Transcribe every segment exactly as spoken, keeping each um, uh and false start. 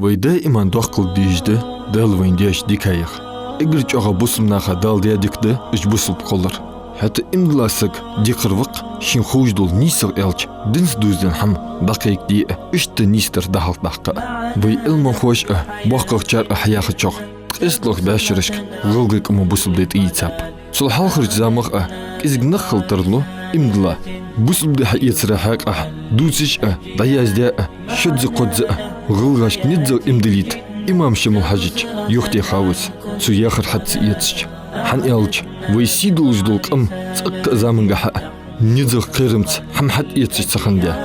Вай даим доккхал дезаш да Дала вайна деш дикаех. Эггара чӀоагӀа бусалба наха Дала даь дика да уж бусалба хилар. ХӀаьта иман дилла саг декхар ва-кх шийна ховш дола нийсагӀа, аьлча, динца дувзаденна хӀама дӀакхайкаде а, иштта нийсдар дӀахьалхадаккха а. Вай Ӏилманхоша а, боккхагӀчар а хьаяхачох, ткъестлагӀча бӀаьшерашка гӀалгӀай къамо бусалба ди тӀаийцаб. Цул хьалхарча замах а кӀезига нах хила тарлу иман дилла. Бусалба ди хьаэцара хьакъехьа дувцаш а, дӀаяздаь а, шозза-кхозза а, гӀалгӀашка низагӀа иман дилийта имам Шамал-Хьажача юхатеха ва из, цо яхар хьатӀа ца эцача. ХӀана аьлча, вай сий долаш дола къам цӀаккха а заманга хьа а низагӀа кхерамца хӀама хьатӀаэцаш ца хиннад.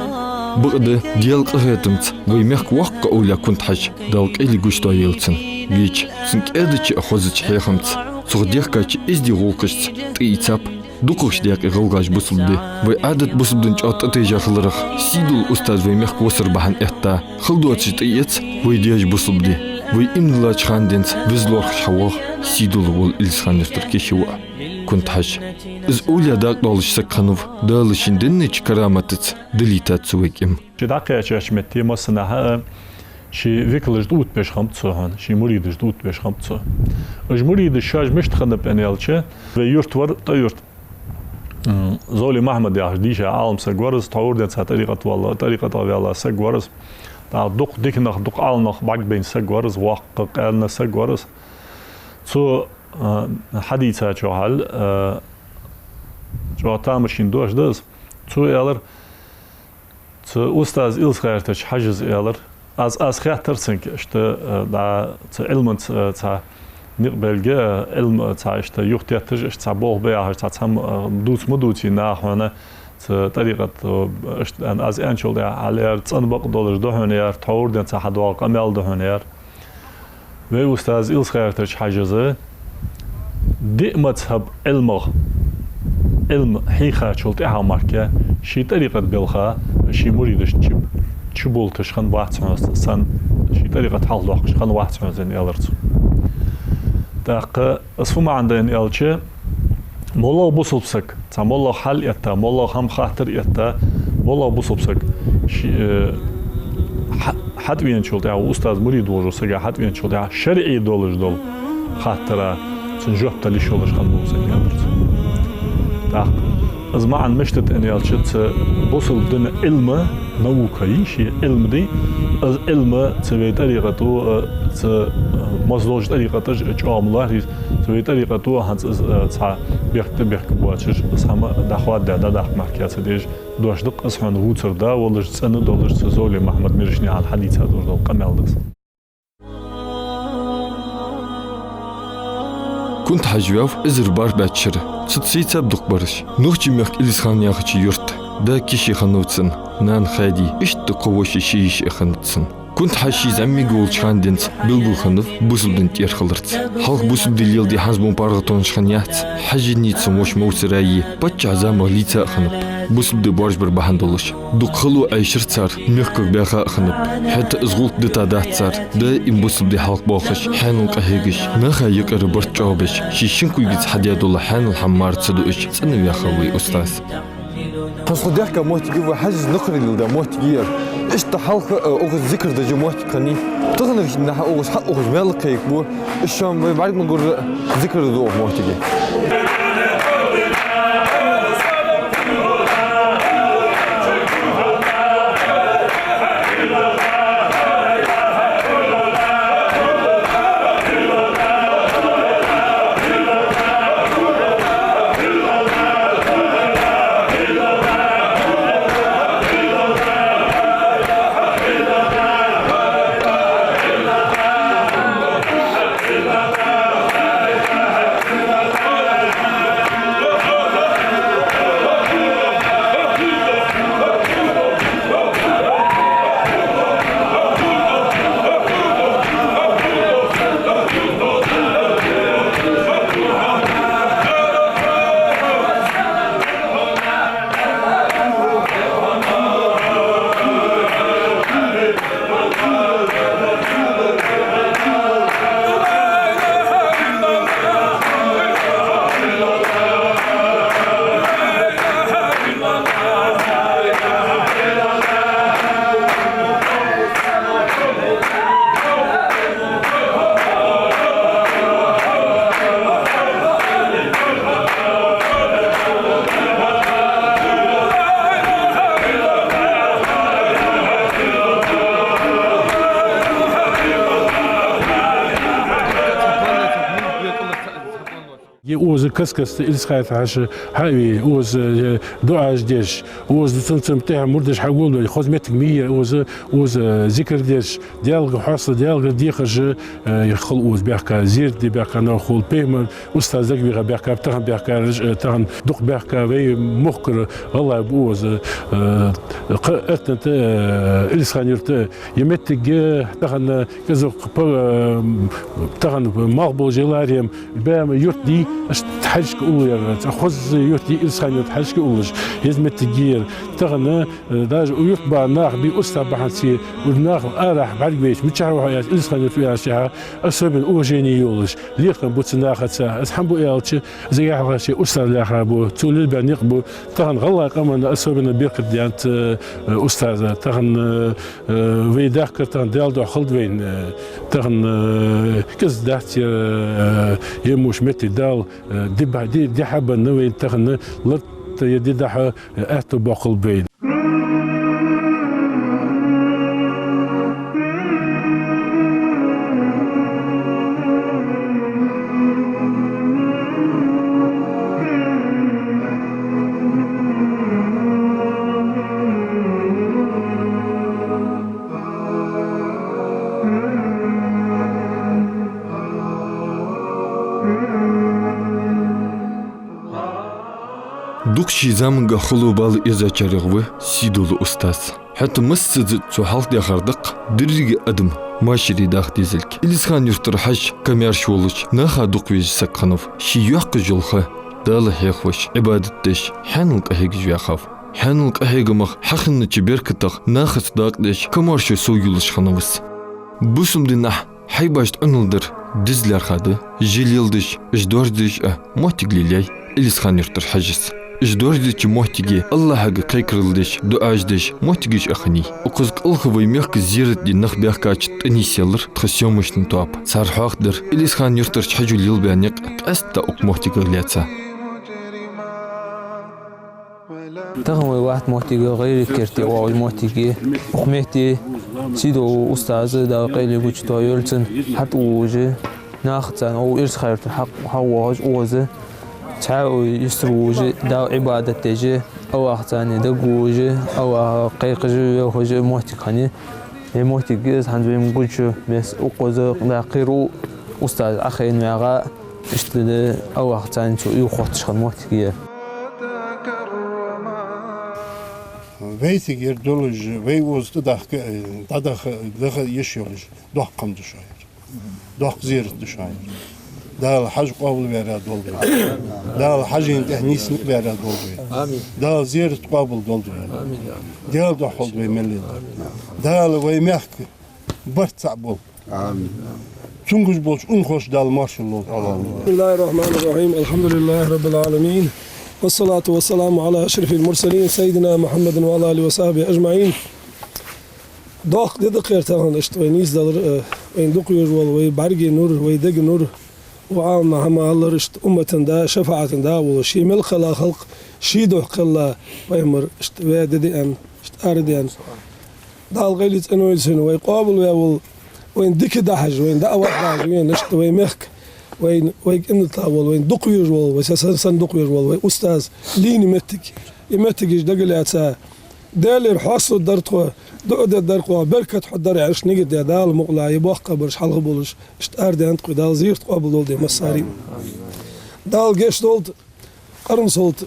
Бакъда, Даьла къахетамца вай мехка воккха овлияъ Кунта-Хьажа, Дала къайле гуш дойла цун, веча, цун кӀаьдача а хозача хьехамца, цох дехкача эздий гӀулакхашца тӀаийцаб дукхагӀча даькъе гӀалгӀаша бусалба ди. Вай Ӏадат бусалба дина чӀоагӀа тӀатайжа хиларах, сий долча устаза вай мехка висар бахьан этта, хала доацаш тӀаэц вай даьша бусалба ди. Вай иман диллача хана денз виза лоархӀаш хьавоагӀа сий долаш вола Илисхан-Юртара Киши воӀ Кунта-Хьажа. Из овлияъ дакъа долаш саг хиннав, Дала шийна деннача караматаца далийтад цо вай кӀим. Ше дӀакхаьчача метте массанахьа а ший викалаш тӀаоттабеш хиннаб цо хьона, ший муридаш тӀаоттабеш хиннаб цо. Уж муридаш шоаш мишта хиннаб аьнна аьлча, вай юрта вар, тӀа юрта, м, Зовлий Махьмад яхаш дийша Ӏалам саг вар из, тхьовра денз цхьа тӀарикъат вала, тӀарикъатах ваьнна саг вар из. ТӀаккха дукха дика нах, дукха Ӏалам нах бӀаргабайна саг вар из, воккха, къаьна саг вар из. Цо, а, хьадийцачох хьал, а, чӀоагӀа тамашийна дош да из. Цо аьлар, цу устаза Илисхан-Юртарча Хьажас аьлар: аз, аз хаьттар цунга, иштта, э, дӀа цу Ӏилманца, э, цхьа никъ белга, э, Ӏилма, э, цхьа иштта юхатетташ, иштта цхьа болх бе яхаш, цхьа цхьа, э, дувц ма дувций наха хьона цу тӀарикъат, э, иштта, аз аьнначул тӀехьагӀа, хьал, аьлар, цӀена бакъ долаш да хьона, аьлар, тхьовра денз цхьа хьадоагӀа къамаьл да хьона, аьлар. Вай устаз Илисхан-Юртарча Хьажас диъ мазхӀаба Ӏилмах Ӏилма хьийхачул тӀехьагӀа мара ший тӀарикъат белха, ший муридашта чу, чуболийташ хинна вац хьона из, цхьан ший тӀарикъат хьалхадоаккхаш хинна вац хьона из, аьнна, аьлар цо. ТӀаккха из фу маӀан да аьнна аьлча, моллагӀа бусалба саг, цхьа моллагӀа хьал этта, моллагӀа хӀама хаттар этта, моллагӀа бусалба саг ший, э, хьа-, хьатӀавеначул тӀехьагӀа, устаз мурид волча сага хьатӀавеначул тӀехьагӀа, шарӀий долаш дола хаттара цун жоп дала йиш йолаш хиннав из, аьнна, аьлар цо. ТӀаккха из маӀан мишта да аьнна аьлча, цу бусалба дина Ӏилма, наука йий ший, Ӏилма дий, из Ӏилма цу вай тӀарикъато, э, цу, э, массадолча тӀарикъаташа чӀоагӀа ма лоархӀ из, цу вай тӀарикъато хӀанз из, э, цхьа бехк тӀабехка боацаш, из хӀама дӀахоададаь, дӀадаккха мара ца дезаш дош да-кх из, хьона вувцар да волаш, цӀена долаш, цу Зовлий Махьмада Мирашнаькъан хьадийца долаш дола къамаьл да из. Кунта-Хьажа ваьв эзар бархӀ бӀаьча шера, цу цецаб дукха бараш. Нохчий мехка Илисхан яхача юрта да Киши хиннав цун, нана Хади, иштта кхо воша, ши йиша а хиннад цун. Кунта-Хьажа ший зӀамига волча хана денз белгала хиннав бусалба дина тӀера хиларца. Хьалха бусалба ди леладе хӀанз бу паргӀатонаш хинна яц, Хьажаи цун воша Мовсараи паччахьа замах лийца а хиннаб, бусалба ди боаржабар бахьан долаш. Дукха хало Ӏайшар цар, мехках баьха а хиннаб. ХӀаьта из гӀулакх дита дац цар, даим бусалба ди хьалхабоахаш, хьаьнал къахьегаш, наха юкъера барт чӀоагӀбеш, ший шин кулгаца хьадаь дола хьаьнал хӀама мара ца дуаш, цӀена ваьха вай устаз. ХӀанз тхо даьхка моттиг я, вай Хьажас накхарел даь моттиг я ер. Иштта хьалха, э, укхаза зикар деш моттиг хиннай. Таханарча дийнахьа укхаза хьаухаш маьл кхайкабу. Из шоана вай бӀаргагургда зикар деш моттиге. Укхаза каст-каста Илисхан-Юртара хьажа хьа а ве, укхаза, э, дуӀаш деш, укхаза цун-цун тӀехьа мурдаш хьагулбе, хоза моттиг ма йий ер, укхаза, укхаза зикар деш, Даьлагара хьоаста, Даьлагара дехаш, э, хул укхаза баьхка, зерат де баьхка нах хул, пайхамар, устаз дагабеха баьхка, тахан баьхкараш, э, тахан дукха баьхка вай мехкара гӀалгӀай ба укхаза, э, кхы Артан тӀа, э, Илисхан-Юрт тӀа, ер моттиг, э, тахан, э, кӀезиг-кх па-, э, тахан малх болаш яларе-м, баьм юрт дий, аш хьажкӀа уллаяр, цхьа хоза юрт дий, Илисхан-Юрт хьажкӀа уллаш, еза моттиг я ер. Тахан, э, даже у юрта баха нах бий, устаз бахьанца, уж нах арахьа бӀаргавайча, мичахьара ваха яц, Илисхан-Юрт ва яхача, особенно уважение йолаш, лекха ба цу нахаца. Аз хӀана бу аьлча, из яхьа ший устаз лаьрхӀа бу, цо лелабаь никъ ба. Тахан гӀалгӀай къаманна особенно беркат даьннад, э, устаза. Тахан, э, э, вай дахкар тахан Даьла духьа хилда вайна, э, тахан, э, кӀезига дац ер, э, ер муш моттиг Дала, э, ди ба-, ди-, ди хьабенна вайна тахан лартта ер ди дахьа, э, аьттув боаккхалба вайна. Дукха ший заманга хало-бала эзачарех ва сийдола устаз. ХӀаьта массаза цо хьалхадаьхар да-кх деррига адам машаре даха дезилга. Илисхан-Юртара хьажа камаьрша волаш, наха дукха везаш саг хиннав. Ший йоккхача йолах Дала хьехавеш, Ӏибадат деш, хьаьнал къахьегаш ваьхав. Хьаьнал къахьегамах, хьахиннача беркатах нахаца дакъа деш, камаьршо совйолаш хиннав из. Бусалба динахьа хьайбашта Ӏунал дар деза лаьрхӀа да. Жи леладеш, уж доаржадеш а моттиг лелаяьй Илисхан-Юртара хьажас. Уж доаржадеча моттиге АллахӀага кхайкарал деш, дуӀаш деш моттигаш а хиннай. Укхаза кӀалха вай мехка зерат де нах баьхкача тӀанийсъялар тха съёмочни тоаба. Цар хьоахадаьр Илисхан-Юртарча хьажо лелабаь никъ, къаьстта укх моттигах лаьца. Тахан вай вахт моттиг ГӀайрий-Керте оалаш моттиг я. Укх метте сийдола устаз, Дала къайле гучадойла цун, хьатӀавувш, нахаца, укх Илисхан-Юртара хьа-, хьавоагӀаш укхаза, цхьаь юстара вувш, Далла Ӏибадат деш, АллахӀаца дагавувш, АллахӀа кхайкаш, велхаш моттиг хиннай. Ер моттиг я из хӀанз вайна гуча, бес укхаза дӀакхийра устаз Ӏохайна ваьгӀа, иштта да АллахӀаца цо уйла хотташ хинна моттиг я ер. Вай цига ер долаш, вай укхаза тӀадахка, дӀадаха, даха йиш йолаш, доккха хӀама да шоана ер. Доккха зерат да шоана ер. Дала хьаж къоабалваьр долда вай. Дала хьажийна тӀехьа нийсса никъ баьр долда вай. Амин. Дала зерат къоабал долда вай. Амин. Даьла духьа хилда вай мел леладер. Дала вай мехка барт цхьа болба. Амин. Цунга гуш болча унахошта Дала моаршал лолда. Амин. بسم الله الرحمن الرحيم. الحمد لله رب العالمين. والصلاة والسلام على أشرف المرسلين سيدنا محمد وعلى آله وصحبه أجمعين. Доккха ди да-кх ер тахан иштта вай нийсдалар, э, вайна дукха везаш вола вай бӀарга нур, вай дега нур, ва Ӏалам нах хьа ма аллара, иштта уммата да, шафаӀата да вола, ше мел кхелла халкъ ший духьа кхелла, пайхамар иштта ваь ди деана, иштта ара деана. Дала къайле цӀенойла цунна, вай къоабалваь вола, вайна дика дахьаш, вайна даӀват дахьаш вена, иштта вай мехка, вайна, вайга иман тилла вола, вайна дукха везаш вола, вай са-, сан-, санна дукха везаш вола вай устаз лийнна моттиг. Ер моттигаш дагалаьца, Даьлагара хьоасталургдар тхо, дуӀа дергдар тхо, беркат хьоргдар аьнна, иштта нигат даь, Дала мукъалахь, ер боккха бараш хьалха болаш, иштта арадаьннад тхо, Дала зерат къоабал долда массарий. Дала гешт долда, Къармсолта,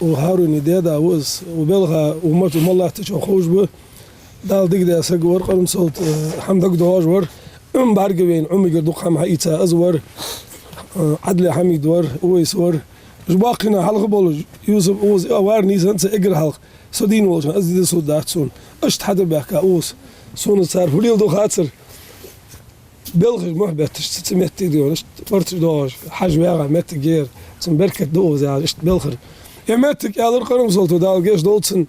укх ХӀарона даь-да ва из, укх белха, укх мача, укх мел латтачоа ховш ба. Дала дика даь саг вар Къармсолта, э, хӀама дагадоагӀаш вар. Ӏума бӀаргавайна, Ӏумагара дукха хӀама хьаийца из вар. Э, Ӏадли Хьамид вар, Увайс вар. Уж боккхий нах хьалха болаш, Юсуп, Увайс, а, вар нийсанца эггара хьалха. Со дийна волча хана из ди да, суд дац сона. Иштта хьадаь баьхка Увайс. Сона цар фу леладу хацар. Белхаш мухь бетташ, цу, цу моттиге дийна, иштта парцаш доагӀаш, хьажа ваьгӀа моттиг я ер, цун беркат да укхаза яхаш, иштта белхар. Ер моттиг, аьлар Къармсолто, Дала гешт долда цунна.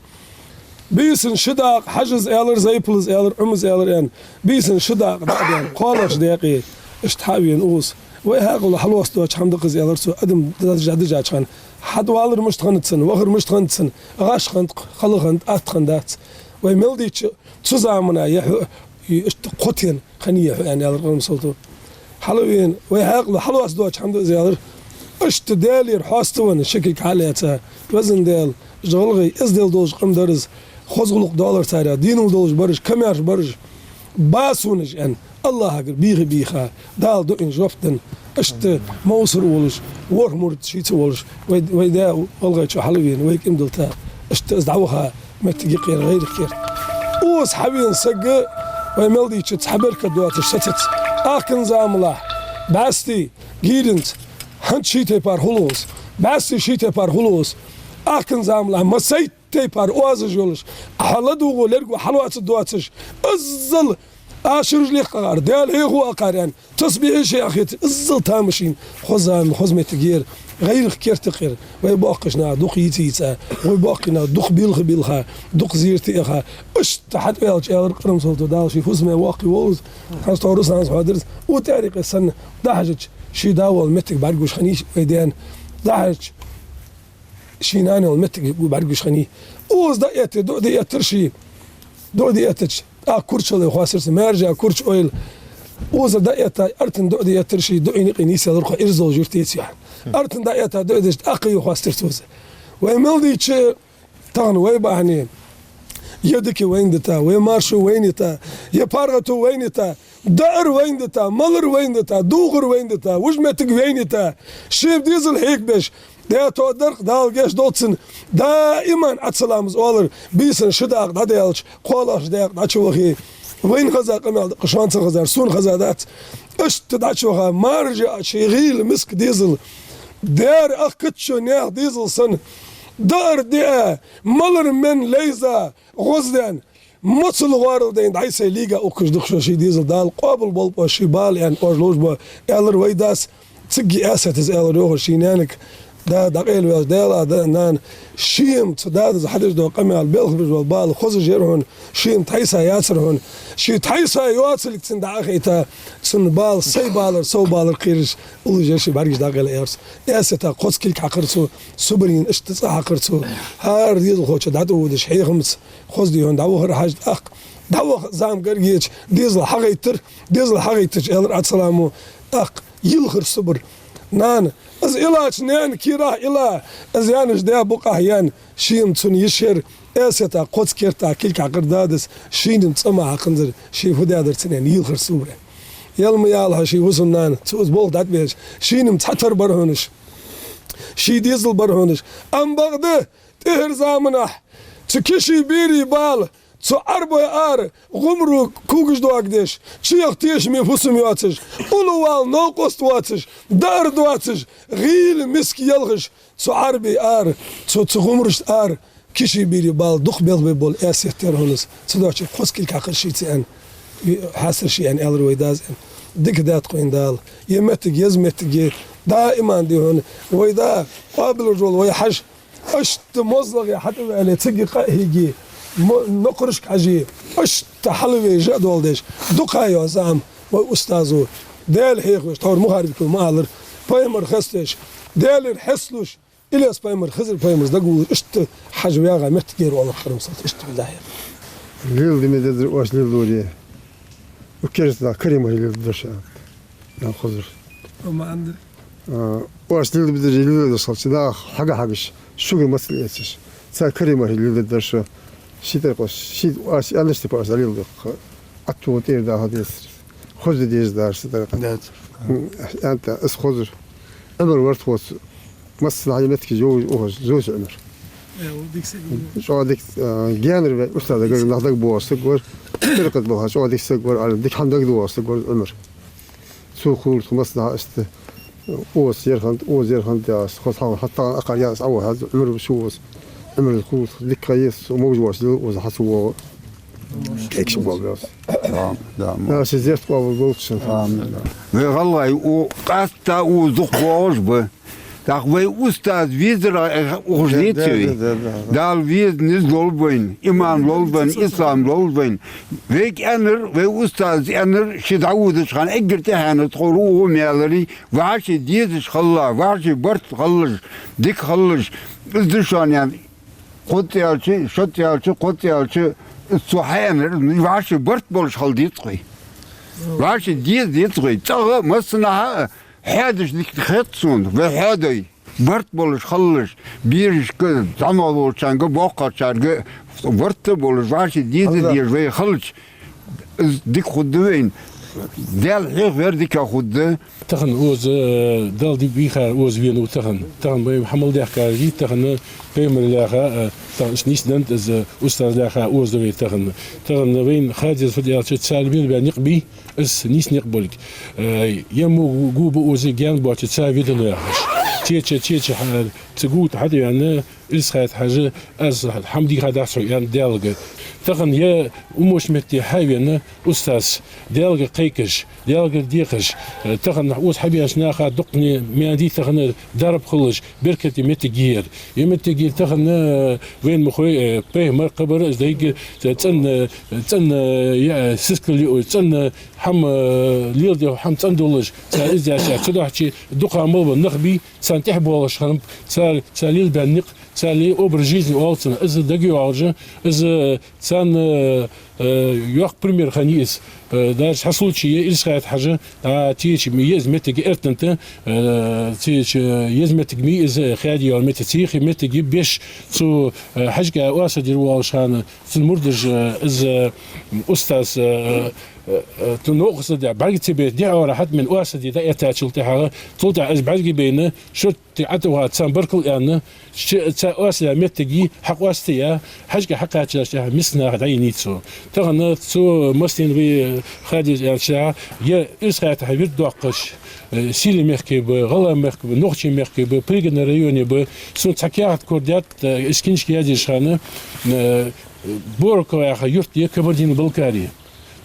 Бийсан ши дакъа хьажас аьлар, зайпалас аьлар, Ӏумас аьлар аьнна. Бийсан ши дакъа дӀа а даьнна, кхоалагӀча даькъе иштта хьа а вена Увайс. Вай хьаькъал хьалоаца доацаш хӀама да-кх из, аьлар цо, адам дӀадижа-, дӀадижача хана. ХьатӀавалар мишта хиннад цун, вахар мишта хиннад цун, гӀаш хиннад-кх, хала хиннад, атта хиннадац. Вай мел дийцача, цу замана я хьо, иштта кхо тен хиннай я хьо, аьнна, аьлар Къармсолто. Хьала а вена, вай хьаькъал хьалоаца доацаш хӀама да из, аьлар. Иштта Даьлагара хьаставенна ши кулг хьалаьца, везан Даьла, уж гӀалгӀай эздел долаш къам дар уж, хоза гӀулакх долаш царех, дийна долаш бар уж, камаьрша бар уж, ба сона уж, аьнна, АллахӀагара бийха-бийха, Дала дуӀайна жоп денна, иштта мовсар волаш, ворхӀ мурд шийца волаш, вай, вай даь гӀалгӀайчо хьалвена, вайга иман дилла, иштта из дӀаваха моттиг я-кх ер, гӀайрах керта. Укхаза хьавена саг, вай мел дийцача, цхьа беркат доацаш сецац. Аьхкан замалахь бӀаьстий, гийренца, хӀанз ший тайпара хул укхаза, бӀаьстий ший тайпара хул укхаза. Аьхкан замалахь массайтта тайпара оазаш йолаш, хьаладувгӀа лерго хьалоаца доацаш, иззал ашараш лекха акхар, Даьла хьехо акхар, аьнна, тасбихьаш хьехийта, иззал тамашийна хоза зама, хоза моттиг я ер, гӀайрах керта я-кх ер. Вай боккхийча наха дукха йийца-йийца, вай боккхий нах дукха билха-билха, дукха зерат эха, иштта хьатӀаваьлча, аьлар Къарамсолтан Дала, ший фусаме воккхий волаш, хӀанз тхьовра санна хьоадирза, у тӀарикъе санна дӀахьежача, ший да вола моттиг бӀаргагуш хиннай вай даьна, дӀахьежача, ший нана йола моттиг бӀаргагуш хиннай. Укхаза дӀаэтте, дуӀа де эттар ше, дуӀа де эттача, тӀаккха Курчалой хоастар цо, маьржа Курч ойла. Укхаза дӀаэтта, Артана дуӀа де эттар ше, дуӀайна юкъе нийсъялар-кх Ирзол юрта, Еций-Юхьа. Артана дӀаэтта дуӀа деш, тӀаккха юха хоастар цо укхаза. Вай мел дийцача, тахан вай бахьане, е дика вайна дита, е маршо вайна йита, е паргӀато вайна йита, даар вайна дита, малар вайна дита, дувхар вайна дита, вож моттиг вайна йита, ший дезал хьегабеш, даь тоадар-кх, Дала гешт долда цунна, даиман Ӏаткъа салам из оалар, бийсан ши дакъа дӀадаьлча, кхоалагӀча дакъа дӀачувахе, вайна хеза къамаьл да-кх, шоана ца хезар сона хеза дац. Иштта дӀачуваха, маржа а ший гӀийла миска дезал, даьра ахкаччо наьха дезал санна, даар диа, малар менна лайза, гӀоздаьнна, моцал гӀоарал дайна дӀай-сай лийга ухкаш да-кх шо, ший дезал Дала къоабал болба, ший бала, аьнна, оаш ловш ба, аьлар вай дас. Цигга Эсета из аьлар йоах ший наьнага: «Да, дӀакъайлаваьлча, Даьла, да, нана, шийна цу дадас хьадеш дола къамаьл, белхабеш бола бала хозаш яр хьона, шийна тхьайса яцар хьона, ший тхьайса йоацилга цунна дӀа а хайта, цун бала сай балар, сов балар кхераш, уллаш яр ший бӀаргаш дӀакъайла», — аьлар цо. Эсета кхозза кулг хьакхар цо, Субарина иштта цӀи хьакхар цо, хӀара дезалхочо дӀатӀаводаш хьехамца, хоза дий хьона, дӀавахар хьажа, тӀаккха дӀаваха зама гарга еча, дезал хьагӀайттар, дезал хьагӀайттача, аьлар Ӏаткъа саламо, тӀаккха йилхар Субар: «Нана, из илача наьна кийрахьа ила, из яьннача даь букъахьа яьнна, шийна цунна йиш яр». Эсета кхозза керта кулг хьакхар дадас, шийна цӀа ма хьакханзар, ший фу даьдар цунна, аьнна, йилхар Субара. Яла ма яла хьа, ший фусам-нана, цо из болх дӀатӀабеча, шийна цхьатара бар хьона уж, ший дезал бар хьона уж. Ам бакъда, тӀехьарча заманахьа цу киший берий бала, цу Ӏарбой ара гӀумро когаш доагадеш, чехка тешаме фусам йоацаш, уллув вала новкъост воацаш, даар доацаш, гӀийла миска ялхаш, цу Ӏарбий ара, цу, цу гӀумрашта ара киший берий бала дукха белхбе бола Эсета яр хьона из. Цудухьа кхозза кулг хьакхар шийца, аьнна, хьастар ший, аьнна, аьлар вай дас, аьнна. Дика даьд-кх вайна Дала. Е моттиг, еза моттиг я, даиман дий хьона, вай да, къоабалвеш вола вай Хьажа, иштта мозлагӀа хьатӀаваьле, цига къа а хьийге, мо-, нокхарашка хьаже, иштта хьалвеш а доладеш, дукха йола зама вай устазо, Даьла хьехавеш, тхьовра Мухарбика ма аллара, пайхамар хеставеш, Даьлагара хьесталуш, Илез-пайхамар, Хизар-пайхамара дагавувлаш, иштта Хьажа ваьгӀа моттиг я ер, оалар Къарамсолтас, иштта вилла дӀахьех. Леладе ма дезар оаш леладу де. У керста наха каремаш леладар шо, аьннад. Нах хозар. Ма андар. А, оаш леладе ма дезар, леладеш хилча, наха хьага-хьагаш, шугара мацал эцаш, цар каремаш леладе дезар шо. Ший тӀара къош, ший, оаш аьннача тайпара оаш леладе-кх. Ӏаттугу тӀера даха дезар. Хоза деза дар са тӀара къа. Дац. М, аьнта, из хозар. Ӏумар варт хоц. Массанахьа моттигаш йовш ухаш, зуьйш Ӏумар. Э, у дика саг вар. ЧӀоагӀа дика, а, генара вай устаза гаргара нах дагабоагӀаш саг вар. ТӀарикъат балха чӀоагӀа дика саг вар, Ӏалим, дика хӀама дагадоагӀаш саг вар Ӏумар. Цо хулаш массанахьа иштта, укхаза ер хиннад, укхаза ер хиннад яхаш, хоза хьал хьатта акхар яхаш, Ӏа вахьаз Ӏумар шу ваз. Ӏумар хулаш дика ха еза, мовж вош дила, укхаза хьа ца воагӀа. Кекш гол вез. Да, да, ма. Да, ши зерат къоабал долча. Амин. Вай гӀалгӀай у къаьстта у зух боагӀаш ба. ТӀаккха вай устаз везар ухаш, да, ниц да, вай. Да, да, да, да. Дала веза низ лолба вайна, иман лолба вайна, ислам лолба вайна. Вайга аьннар, вай устаз аьннар, ши дӀаводача хана эггара тӀехьенна тхо ру у мелари, вӀаши дезаш хилла, вӀаши барт хилалаш, дика хилалаш. Из да шоана аьнна. Кхозза аьлча, шозза аьлча, кхозза аьлча, из цо хьааьннар, вӀаши барт болаш хила деза-кх вай. ВӀаши деза деза-кх вай. ЦӀагӀа массанахьа а хьадеш дика хет сона, вай хьадой. Барт болаш хилалаш, берашка, зӀамагӀа волчарга, боккхагӀчарга барт болаш, вӀаши деза дезаш вай хилча, из дика хургда вайна. Даьла хьехавар дика хургда. Тахан укхаза, э, Дала дика бийхар укхаза венав тахан. Тахан вай хӀама даьхкар дий, тахан пайхамар лаьха, э, тахан иштта нийсденнад из, устаз лаьха укхаза вай тахан. Тахан вайна хадеза фу да аьлча, цар лелабаь никъ бий, из нийса никъ болга. Э, е мо гу ба укхаза гаьна боацаш цар ведано яхаш. Теча, теча, хьа-, цу гу тӀа хьатӀаваьнна, Илсхайт-Хьажа, аз хӀама дийхадац хьога, аьннад Даьлага. Тахан е умаш метте хьавена устаз, Даьлага кхайкаш, Даьлага дехаш, э, тахан укхаза хьабаьннача наха дукхане маьна дий тахан дарба хулаш, беркате моттиг я ер. Е моттиг я тахан, э, вайна ма хой, э, пайхамара кхабар, из дайга, э, цӀена, э, цӀена, э, я, сискал юаш, цӀена, э, хӀама, э, леладеш, хӀама цӀена долаш, цар из даьча, цудухьа дукха мел бола нах бий, царна тӀехьа болаш хиннаб, цар, цар лелабаь никъ, цар ле-, образ жизни оал цунах, из дагайоагӀаш, из, э, царна, э, э, йоккха пример хиннай из. Э, даже хьа случай я, Илсхайт-Хьажа, а, теча ма я из моттиг Эртанта, э, теча, э, я из моттиг ма я из, э, Хади яхача метте, цу юхе моттиг я беш цу, э, Хьажкъаь Оасаде волаш хана, цун мурдаш, э, из, э, устаз, э, э, э, цу новкъостал тӀа бӀарга ца бейта, дехьара хьатӀа мел Оасаде дӀаэттачул тӀехьагӀа, цул тӀехьагӀа из бӀарга байна, шорттига ӀотӀаваха царна баркал аьнна, ш-, цар Оасадаь моттиг хьакъоастаяь, Хьажкъа хьакхаьчачул тӀехьагӀа мискача наха дӀайийнай цо. Тахан цу массанена вай, э, хадеза аьннача, е Илсхайт-Хьажа вирд доаккхаш, э, Сийле мехка ба, ГӀалгӀай мехка ба, Нохчий мехка ба, Пригородни районе ба, сона цхьа каьхат корадаьд, э, из книжка язъеш хана, э, Борково яха юрт я Кабардино-Балкари.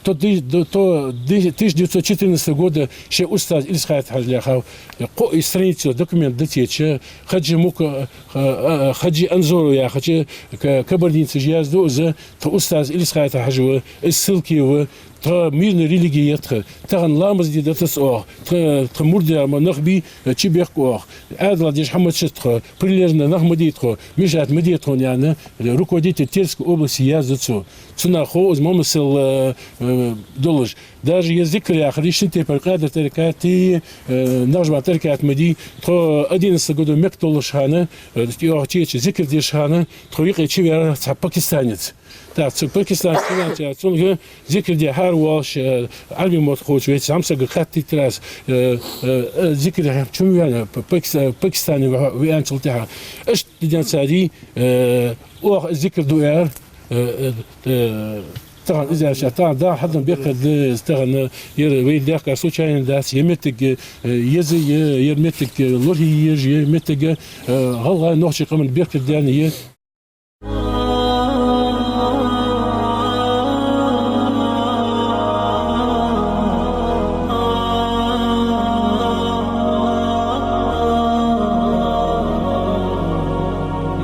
То ды-, ды-, то ды-, тысяча девятьсот четырнадцатого года шоай устаз Илсхайт-Хьажа лаьха, э, кхо страница документ да теча, Хаджи Мука, э, э, Хаджи Анзоров яхача, к-, кабардинцаша язду из, тха устаз Илсхайт-Хьажа ва, из ссылке ва, тха мирни религия я тха, тахан ламаз де дезац оаха, тха, тха мурдаш ма нах бий, э, чубехк оаха, Ӏаьдал деш хӀама ца тхо, прилежни нах ма дий тхо, мешать ма де тхона, аьнна, руководитель Терской области язду цо. Цунах хов из ма масал, э, э, долаш. Даже е зикр яхар, шин тайпара Къадир тӀарикъатеи, э, Накъшбан тӀарикъатеи ма дий, тхо одиннадцатом году Мекка долаш хана, э, йоах чеча зикр деш хана, тхо юкъе чувеар цхьа пакистанец. ТӀаккха цу пакистанца чувенача, цунга зикр де хьаравоалаш, э, Ӏарбий мотт ховча вайца зӀамсага хаттийтар аз, э, э, э, зикр де чувена, п-, пакис-, э, Пакистане ва-, веанчул тӀехьа. Иштта диденца ди, э, оаха зикр ду аьлар, э, э, э, тахан из аьлча, тахан да хьадан бекхар да, тахан, э, ер вай даьхкар случайно дац, е моттиг, э, еза я, ер моттиг, э, лорхӀе еза я, е моттиг, э, гӀалгӀай, нохчий къаман бекхар даьнна я.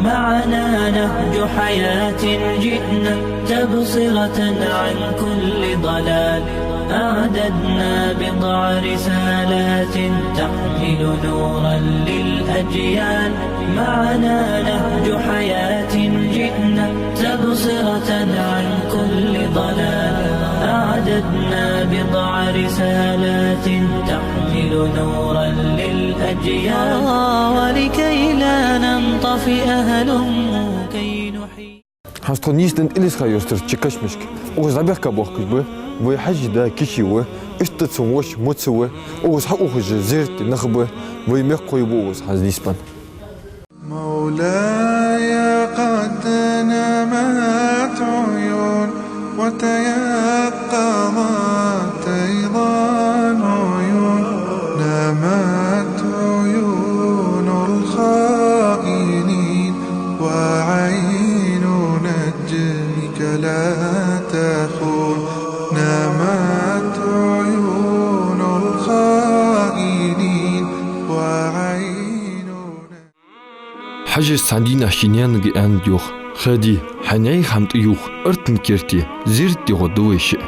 معنا نهج حياة جئنا تبصرة عن كل ضلال. أعددنا بضع رسالات تحمل نورا للأجيال. معنا نهج حياة جئنا تبصرة عن كل ضلال. أعددنا بضع رسالات تحمل نورا للأجيال. آه، ولكي لا ننطفئ هلموا كي نحيي. ХӀанз тхо нийсденнад Илисха-Юртарча Кашмашка. Укхаза дӀабехка бохкаш ба вай Хьажий да Кичи ва, иштта цун воша Муца ва, укхаза хьаухаш зерате нах ба, вай мехкахой ба укхаза хӀанз нийсбенна. مولاي قد نمت عيون وتيقظت أيضا عيون، نامت عيون الخائنين وعين نجمك لا تخون، نامت عيون الخائنين وعين Хьажас цхьан дийнахьа ший наьнага аьннад йоах: «Хади, хьа наьха хӀама тӀаювха, Артан керте зерат дегӀо да вай шиъ».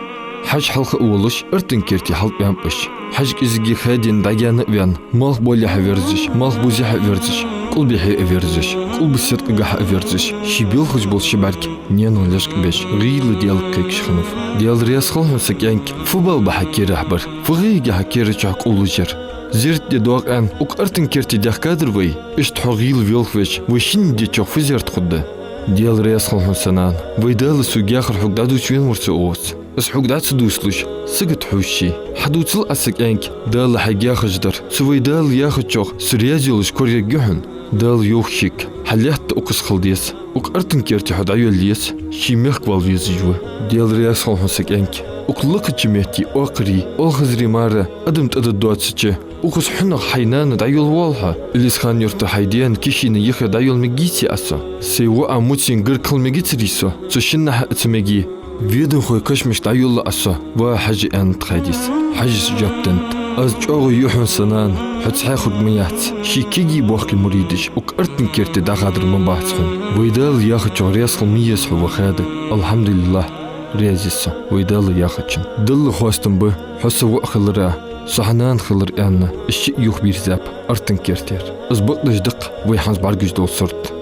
Хьажа хьалха а волаш, Артан керте хьалтӀабаьннаб уж. Хьажа кӀезига Хадина дӀагаьна а ваьнна, малх болехьа верзаш, малх бузехьа верзаш, кӀулбехье а верзаш, кӀулбисеркъагахьа а верзаш, ший белхаш бола ши бӀарг наьна лечкъабеш, гӀийла Даьлага кхайкаш хиннав. Даьла раьза хилва хьона, са кӀаьнк, фу бала ба хьа керахь бар, фу гӀо йига хьа кера чу кӀуллуш яр. Зерат де доагӀа аьнна, укх Артан керте даьхкадар вай, иштта хьо гӀийла велхавеш, вай шинне дечох фу зерат хургда? Даьла раьза хилва хьона, са нана, вай Дала сога яхар хьога дӀадувца венавар со оаца. Из хьога дӀа ца дувцалуш, сагота хьувзача. Хьадувцал Ӏа, са кӀаьнк, Дала хьайга яхаш дар. Цу вай Дала яхачох со раьза йолаш корайергья хьона. Дала йоах шийга, хьа лаьтта укхаза хила деза. Укх Артан керте хьо дӀайолла еза, ший мехка вала везаш ва. Даьла раьза хилва хьона, са кӀаьнк. Укх лакхача метте оакхарий, оалхазарий мара адам тӀадоаддоацача, укхаза хьунагӀа хьай нана дӀайолла воалл хьо. Илисхан-Юртара хьай даьна кишийна юхе дӀайолла мегаций Ӏа со? Сай воӀа Муцийна гарга хила мегацарий со? Цу шиннахьа а ца меге, веданхой кашамашка дӀайолла Ӏа со, ва Хьажа, аьннад Хайдис. Хьажас жоп деннад: аз чӀоагӀо ю хьона, са нана, хьо цхьаь хургма яц. Ший кегий боккхий муридаш укх Артан керте дӀахадар ма бац хьона. Вай Дала яхачох раьза хила ма еза хьо, ва Хада. Алхьамдулиллахь, раьза я со вай Дала яхачунна. Далла хоастам ба, хьо са воӀ хилар а, со хьа нана хилар а, аьнна, из шиъ юхабийрзаб Артан кертера. Из бакъдеш да-кх вай хӀанз бӀаргагуш дола сурт.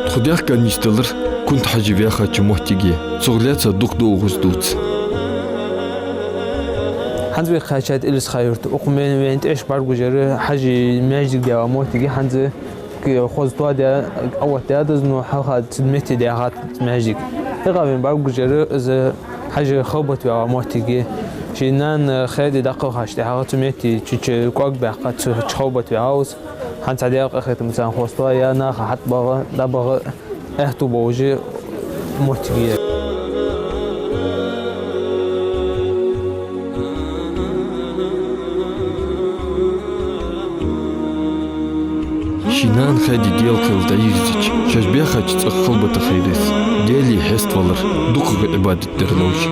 Тхо даьхка нийсделар Кунта-Хьажа ваьхача моттиге, цох лаьца дукха да укхаза дувца. ХӀанз вай кхаьчад Илисхан-Юрта, укх ме-, вайна тӀехьашка бӀаргагуш яр Хьажий маьждиг даьгӀа моттиг я хӀанз. Кхы хоза тоаде, Ӏооттадаьд из, но хьалха цу метте даьхад маьждиг. Укхаза вайна бӀаргагуш яр из Хьажа халбат ваьгӀа моттиг я. Ший нана Хада дӀакхалхача тӀехьагӀа цу метте чу-чу кӀоаг баьккхад, цу чу халбат ваьгӀав из. ХӀанз цхьа Даьла къахетамца хоза тоаяь, наха хьатӀабагӀа, дӀабагӀа аьттув болаш моттиг я. Ший нана Хада Даьла кхел дӀайийрзача, шоаш баьхача цӀагӀа халбата хайра из. Даьлага хьеставалар, дукхагӀа Ӏибадат дар ловш.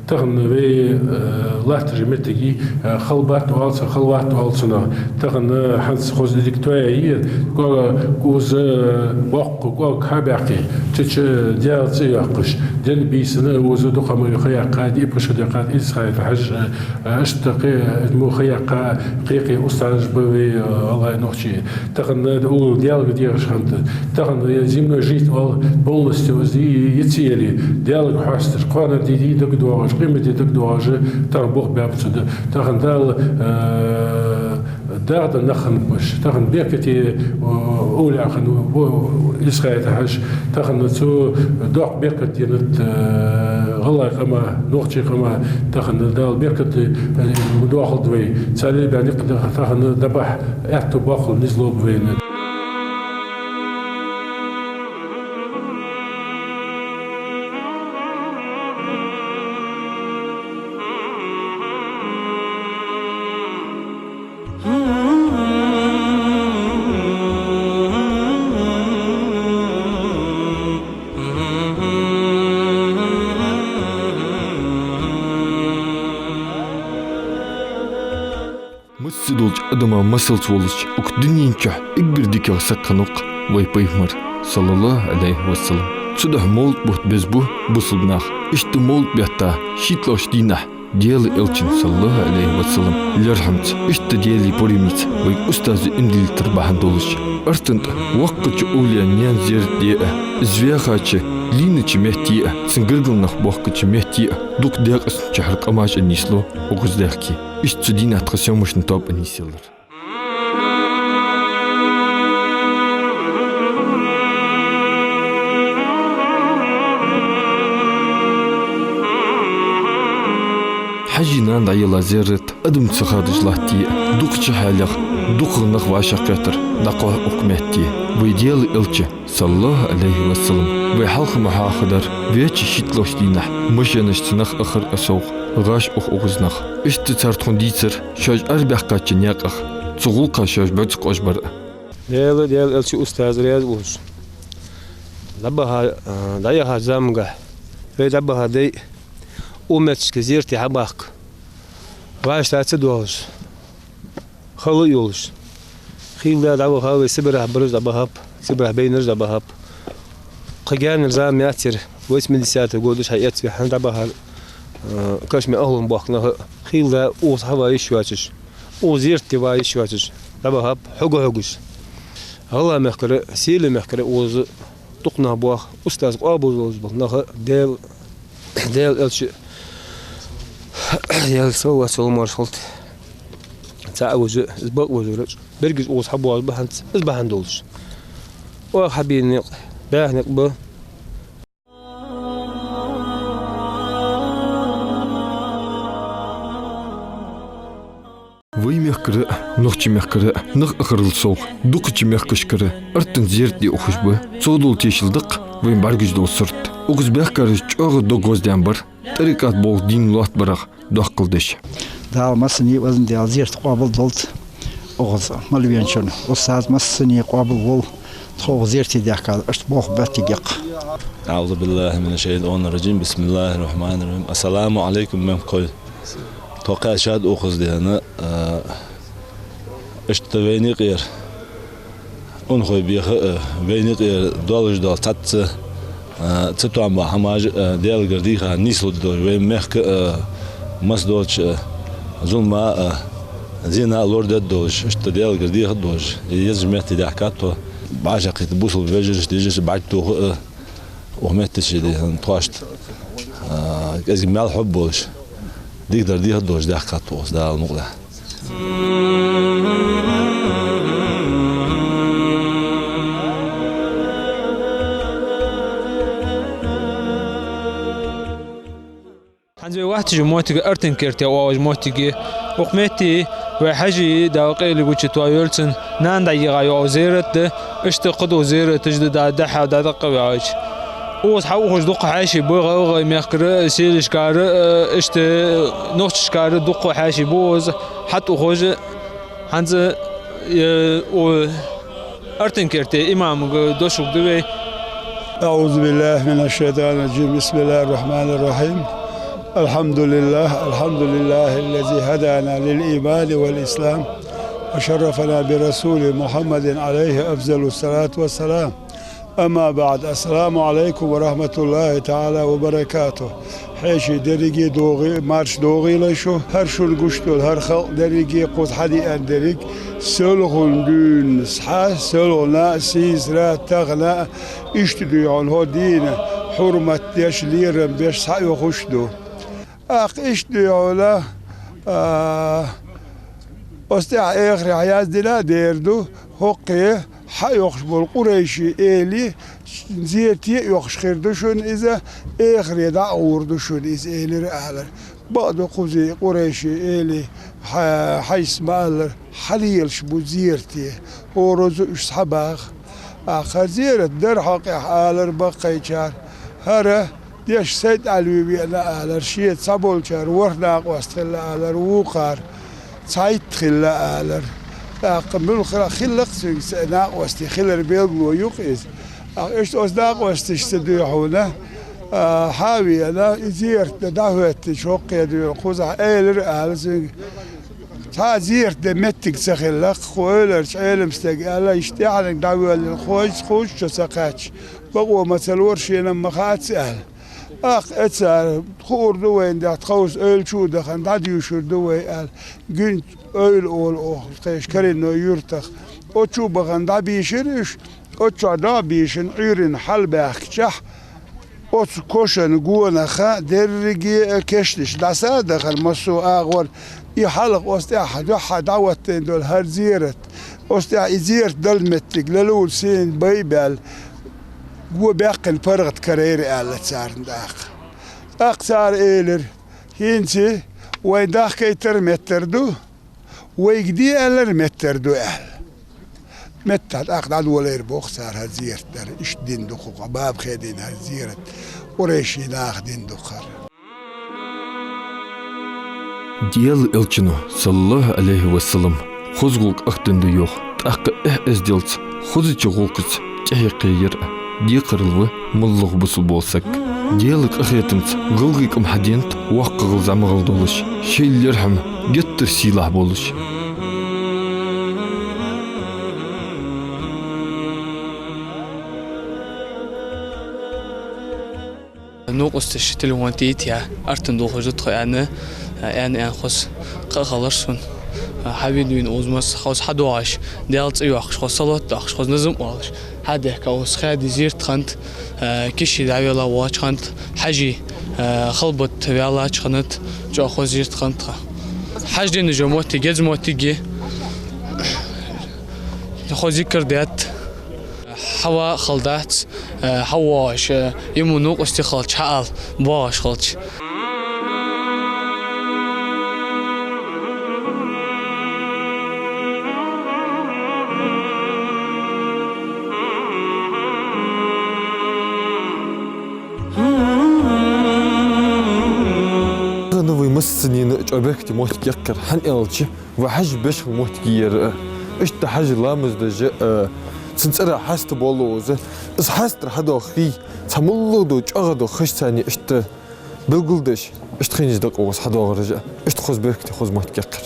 Тахан вай, э, латтача моттиге, э, халбат оал цунах, халват оал цунах. Тахан, э, хӀанз хоза дика тоаяь я, кӀоаг, кӀувза, э, боккха кӀоаг хьабаьккхе, цу чу Даьла цӀи йоаккхаш, ден бийсанна укхаза дукха ма ха яьккхад, иппа шу даьккхад Илисхан-Юртара Хьажа, э, иштта кхы, э, мо ха яьккха, кхы-кхы устазаш ба вай, э, гӀалгӀай, нохчий. Тахан, э, укхо Даьлага дехаш хиннад. Тахан, э, земной жить оал полностью из йицъеле, Даьлага хьоасташ, кхоанара ди дагадоагӀаш, къемата ди дагадоагӀаш, тахан болх баьб цо да. Тахан Дала, э, дагӀа да нах хиннаб уж. Тахан беркате, э, овлаьӀ хиннав Илисхан-Юртара Хьажа. Тахан цо доккха беркат деннад, э, гӀалгӀай къама, нохчий къама. Тахан Дала беркате, э, доахалда вай. Царел баьнна никъ тахан дӀабахьа аьттув, боккхал низ лолба вайна. Масса долча адама масалца волаш, укх дунен чу эггара дикагӀа саг хиннав-кх вай пайхамар, саллаллахӀу Ӏалайхи ва саллам. Цудухьа мовлат бутт беза ба бусалба наха. Иштта мовлат бетта шийтталагӀча дийнахьа Даьла элчан, саллаллахӀу Ӏалайхи ва саллам, лерхӀамца, иштта Даьла пурамца вай устаза иман диллийтар бахьан долаш, Артан тӀа воккхача овлиян наьна зерат де а, из ваьхача, лийннача метте а, цун гаргара нах бохкача метте а дукха даькъаснача хьара къамаш а нийслу укхаза даьхке. Иштта цу дийнахьа тха съёмочни тоаба а нийсъелар. Хьажий нана дӀаелла зерат адам ца хадаш латте а, дукхача хьалех дукхагӀа нах вӀашагӀкхетар дӀакхухь укх метте. Вай Даьла элча, саллаллахӀу Ӏалайхи ва саллам, вай хьалха ма хьоахадар, ваьча шийтталагӀча дийнахьа машенашца нах ахар а совгӀа, гӀаш ух укхаза нах. Иштта цар тхона дийцар шоаш арабаьккхача наькъах цу гӀулакха шоаш бӀарга къоажабар а. Даьла, Даьла элча, устаз раьза волаш, дӀабаха, а, дӀаяхача замангахьа вай дӀабаха дай укх метташка зерате хьабахка, вӀаштӀа ца доалаш, хала а йолаш. Хийла дӀаваха вай Сибарехьа бараш дӀабахаб, Сибарехьа байнараш дӀабахаб. Кхы гаьнара зама яц ер. Восьмидесятые годаш хьаэцве хьан дӀабахьар, э, кашамий ахӀлун бохк нах хилла укхаза хьава йиш йоацаш, укхаза зерат де ва йиш йоацаш, дӀабахаб хьога-хьогаш. ГӀалгӀай мехкара, Селий мехкара укхаза дукха нах боах, устаз къоабалдолаш бола нах Даьла, Даьла элча, Даьла салават-салам хилда цар, а вижа, из бакъ вижараш. Берригаш укхаза хьабоагӀаш ба хӀанз, из бахьан долаш. Оаха хьабена никъ бӀаьха никъ ба. Вай мехкара а, нохчий мехкара а нах ахарал совгӀа, дукхача мехкашкара артан зерат де ухаш ба. Цо дола тешал да-кх вайна бӀаргаш дола сурт. Укхаза баьхкараш чӀоагӀа дог гӀоздаьнна бар тӀарикъат болх дийна лоаттабарах доаккхал деш. Дала массане а везан Даьла зерат къоабалдолда. Укхаза мел веначун устаз массане а къоабалволва. Тхо укхаза зерате даьхкад, иштта болх беттиг я-кх. أعوذ بالله من الشيطان الرجيم. بسم الله الرحمن الرحيم. السلام عليكم, мехкахой. Тхо кхаьчад укхаза дена, а, иштта вайна юкъера унахой беха а, вайна юкъера долаш дола цхьацца, а, цатоам ба хӀамаш а, Даьлагара дийха нийслургдолаш, вай мехка а, массадолча а, зулама а, зена а лорадергдолаш, иштта Даьлагара дехаргдолаш, из езача метте даьхкад тхо. БӀаьшакхийтта бусалба вежараш, дезаш бӀаргтоха а, укх метте ший дехар тхоашта, а, кӀезига маьл хьоб болаш, дикадар дехаргдолаш даьхкад тхо укхаза Дала мукъалахь. ХӀанз вай вахташ йола моттиг Артан-Керте оалаш моттиг я. Укх метте вай Хьажий, Дала къайле гуча тоаелцан, нана дӀайийгӀа йола зерат да, иштта кхыдола зераташ да, дӀа-, дӀа-, дӀа-, дӀакъоваьлча. Укхаза хьаухаш дукха хьаьший ба, ГӀалгӀай мехкара, Селашкара, э, иштта нохчашкара дукха хьаьший ба укхаза хьатӀаухаш. ХӀанз, э, у Артан-Керте имамага дош хургда вай. أعوذ بالله من الشيطان الرجيم. بسم الله الرحمن الرحيم. الحمد لله، الحمد لله الذي هدانا للإيمان والإسلام وشرفنا برسول محمد عليه أفضل الصلاة والسلام. أما بعد، السلام عليكم ورحمة الله تعالى وبركاته. Хьеший, деррига а догӀий, марша догӀийла шо. ХӀара шун гуш дола, хӀара халкъ деррига а кхуза хьадеана деррига, селхан дуьйна схьа, селхана а, сийсара а, тахана а, иштта дуй хьона хӀо дийна, хьурмат деш, лерам беш схьайохаш ду. ТӀаккха иштта дуй хьона, а, оцу тӀехьа эхарехьа яздина а дер ду, хӀокхе хьайохаш бола Къурайший эли зерате а йохаш хир ду шуна иза, эхаре дӀа а гӀур ду шуна иза, элира алар. Бакъду, кхузий Къурайший эли хьа-, хьайса ма аллара, хьалелаш бу зерате, хӀоразза уж схьабаха. ТӀаккха хӀара зерат дар хьокъехь алар баккхийчар. ХӀара деш сай тӀа луьй веана алар, шеца цхьаболчар ворхӀ накъост хилла алар, вукхар цхьайтта хилла алар. ТӀаккха муьлхха хилла-кх цуьнга цхьа накъостий хилар белгало ю-кх иза. ТӀаккха иштта оцу накъосташца дуй хьона, а, хьа а веана, и зерат дан дӀахӀоьттича хӀокхе дуй хьона, кхузахь элира ала цуьнга. Цхьа а зерат дан меттиг ца хилла-кх, кху эвларча Ӏелам стага аьлла, иштта тӀехьанга дӀавоьллина кхуза, кхуза чу ца кхаьчча, бакъо ма ца лора, шена-м ма хаац аьлла. ТӀаккха э цара, хуур ду вайна, дехьа тховса эвла чу а дахана, дӀадуьйшур ду вай аьлла, Гуьнта эвла олу оха тхешан Кариной юьртах. Оцу чу а бахана дӀабийшира уьш, оцу чохь дӀа а бийшина, Ӏуьйранна хьалабаьхкачахь, оцу кошан гонах дерриге а кешнаш дӀаса а дахана массо а агӀор, и хьалха оцу тӀехь дуьххьара дӀахӀоттийна долу хӀара зерат, оцу тӀехь и зерат дала меттиг лелула сийна бай а баьлла, го баьккхина паргӀат карийра аьлла царна тӀаккха. ТӀаккха цара элира: «ХӀинца вайн дахкайтар меттар ду, вайга де аьллар меттар ду», — аьлла. Меттахь тӀаккха дӀадолийра боху цара хӀара зерат дар. Иштта дина ду кху, бабахе дина хӀара зерат, къурайшийн наха дина ду кхара. Делан элчано, саллаллахӀу Ӏалайхи ва саллам, хоза гӀуллакх ахтина ду йоху, тӀаккха эхь-эзделца, хозачу гӀуллакхца тӀехьекхъе яр а, декхаралла ву моллагӀа бусалба волу саг. Делан къинхетамца гӀалгӀай кӀам хьадийнат воккхагӀалла, зӀамагӀалла долуш, шайн лерхӀам геттара сийлахь болуш. Новкъосташа телефон тӀа йита, Артан дулхаш да тхо аьнна, аьнна, аьнна хоза кхаъ хилар сона. Хьавена-вена укхаза масса хоза хьадоагӀаш, Даьла цӀи йоаккхаш, хоза салот доаккхаш, хоза назам оалаш. Хьадехка укхаза хадий зерат хиннад, киши дӀавелла воагӀача хиннад, хьажий халбат ваьллача хиннад, чӀоагӀа хоза зерат хиннад тха. Хьажденна жо моттиг, еза моттиг я, хоза зикар даьд. Хьава хала дац, э, хьавоагӀаш, э, иму новкъостий хилча, хьаала боагӀаш хилча. Хана вай массанена чӀоагӀа беркате моттиг яьккхар, хӀана аьлча, вай хьажа беш хинна моттиг я ер, э, иштта хьажа ламаз деш, э, цун цӀерагӀа хьаста болалу укхаза. Из хьастар хьадоагӀа хий, цхьа моллагӀа дола, чӀоагӀа дола хиш царна иштта белгалдеш, иштта хиннаш да-кх укхаза хьадоагӀараш, иштта хоза беркате, хоза моттиг яьккхар.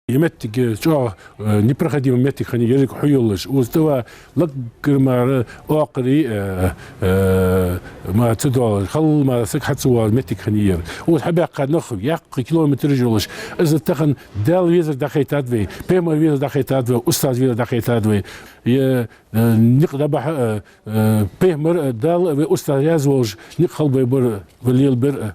Ер моттиг, э, чӀоагӀа, э, непроходимый моттиг хиннай, еррига хьу йолаш. Укхаза тӀава лакхара мара, оакхарий, э, э, мара ца доалаш, хала мара саг хьа ца воалаш моттиг хиннай ер. Укхаза хьабаьхка нах яккхий километраш йолаш. Из тахан Даьла везар дӀахайтад вай, пайхамар везар дӀахайтад вай, устаз везар дӀахайтад вай. Е, э, никъ дӀабахьа, э, Э, пайхамар, э, Даьла вай устаз яз волаш, никъ хилба вай бар, вай лелабар, э.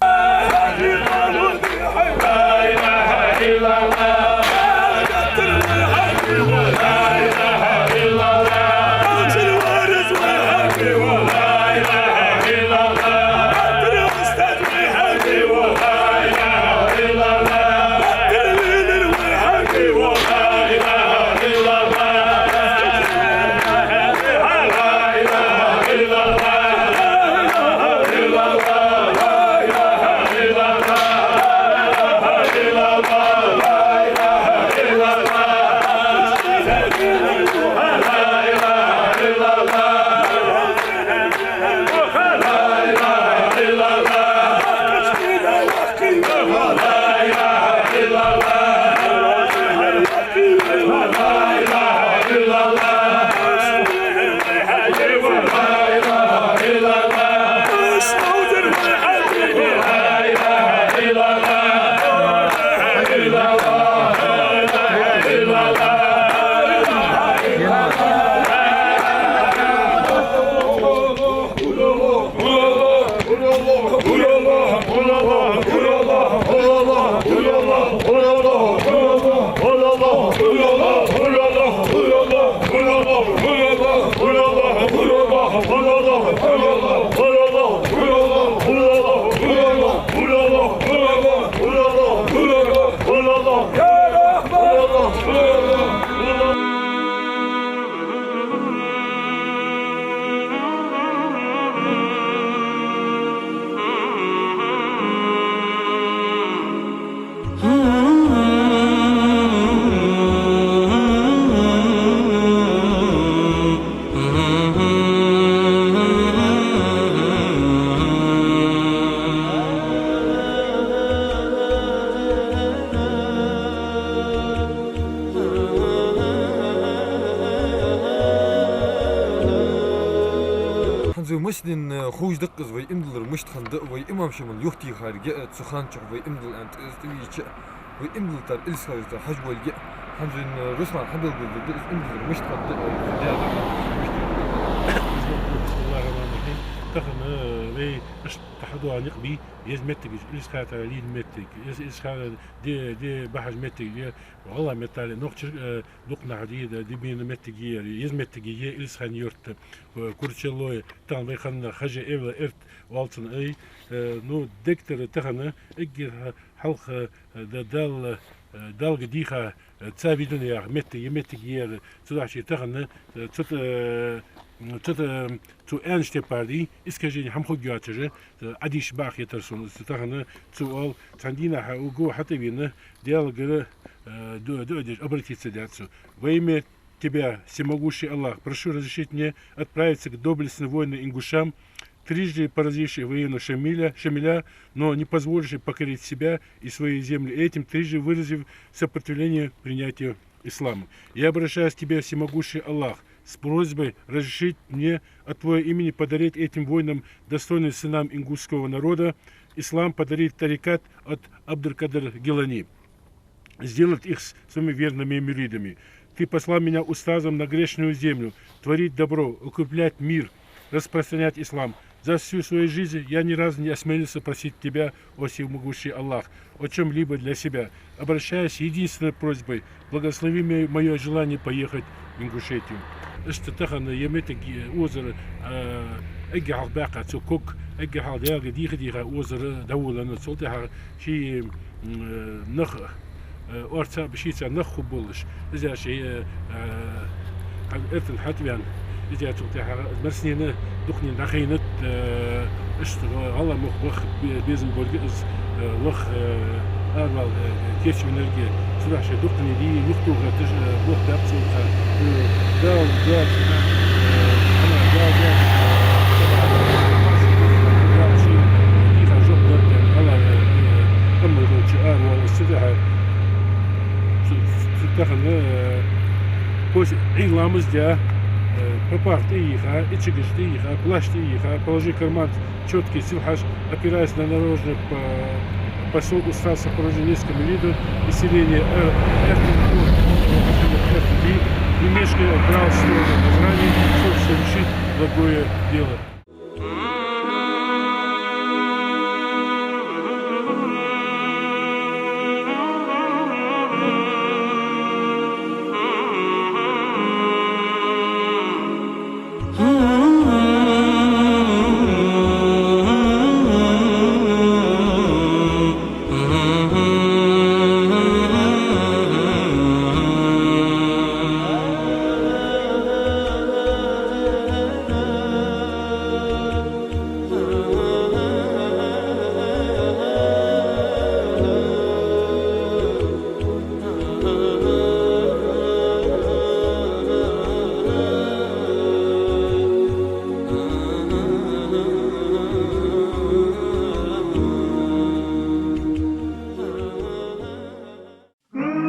Из массанена, э, ховш да-кх из, вай иман диллар мишта хиннад, вай имам Шамил юхатехарга, э, цу хана чухь вай иман дилла аьнна тӀа-, тӀавеча, вай иман диллар Илисхан-Юртара Хьажа волга. ХӀанз вайна, э, Руслана хьабелгалдергда из иман диллар мишта хиннад, э, цу даьра мишта хиннад. Бисмиллахир-рахманир-рахим. Тахан, э, вай иштта хьадоагӀа никъ бий, еза моттигаш, Илисхан-Юртара лийна моттиг, Илис-, Илисхана де, де бахьаш моттиг, е гӀалгӀай меттала, нохчий, э, дукха нах дий, да, дибийна моттиг я ер, еза моттиг я ер Илисхан-Юрт, э, Курчалой, тахан вай хинна Хажа-Эвла, Эрт оал цунна, ай, э, ну, дег тӀара тахан эггара хьалха, э, да-, Дала, э, Далла дийха, э, цхьа видео яха моттиг, е моттиг я ер, цудухьа тахан, э, цу тӀа, э, цу тӀа, э, цу аьннача тайпара дий, искажени хӀама хургйоацаш, э, Ӏадийша бакъахьа хетар сона, цу тахан, цо оал, цхьан дийнахьа угу хьатӀавена, Даьлагара, э, ду-, дуӀа деш, обратиться даьд цо. Во имя Тебя, всемогущий Аллах, прошу разрешить мне отправиться к доблестным воинам ингушам, трижды поразивших воинов Шамиля, Шамиля, но не позволивших покорить себя и свои земли, этим трижды выразив сопротивление принятию ислама. Я обращаюсь к Тебе, всемогущий Аллах, с просьбой разрешить мне от Твоего имени подарить этим воинам, достойным сынам ингушского народа, ислам, подарить тарикат от Абдулкадир Гилани, сделать их с-, своими верными муридами. Ты послал меня устазом на грешную землю, творить добро, укреплять мир, распространять ислам. За всю свою жизнь я ни разу не осмелился просить Тебя, о всемогущий Аллах, о чём-либо для себя, обращаясь с единственной просьбой: благослови мо-, моё желание поехать в Ингушетию. Иштта тахан ер моттиг, э, озар, э, эггара хьалха баьккха цу ког, эггара хьалха Даьлагара дийха-дийха озар дӀаволавеннав. Цул тӀехьагӀа ший, м, э, нах, э, орцагӀа ба шийца нах хургболаш. Из а ший, э, э, хьа-, Эртана хьатӀавена. Из а цул тӀехьагӀа массанена дукханена дӀахайнад, э, иштта гӀа-, гӀалгӀай мохк ваха бе-, безам болга из, э, ваха, э, аравала, э, кийчвеннарг. Цудухьа шоай дукханена дий юхатохаргдолаш, э, болх баьккха цо. Э, Дала, Дала, э, хӀана, Дала, Дала, э, Дала ший дийха жоп даларгда, Дала, э, э, къаман долча аравала. Цудухьа цу, цу тахан, э, после Ӏуйра ламаз даь, э, папах тӀайийха, ичигаш тӀайийха, плащ тӀайийха, положи в карман чётки, сел в хьаж, опираясь на дорожный по-, посох, устаз в сопровождении нескольких муридов из селения Эр-, Эртин, не мешкая, отправился в сторону Назрани, чтобы совершить благое дело.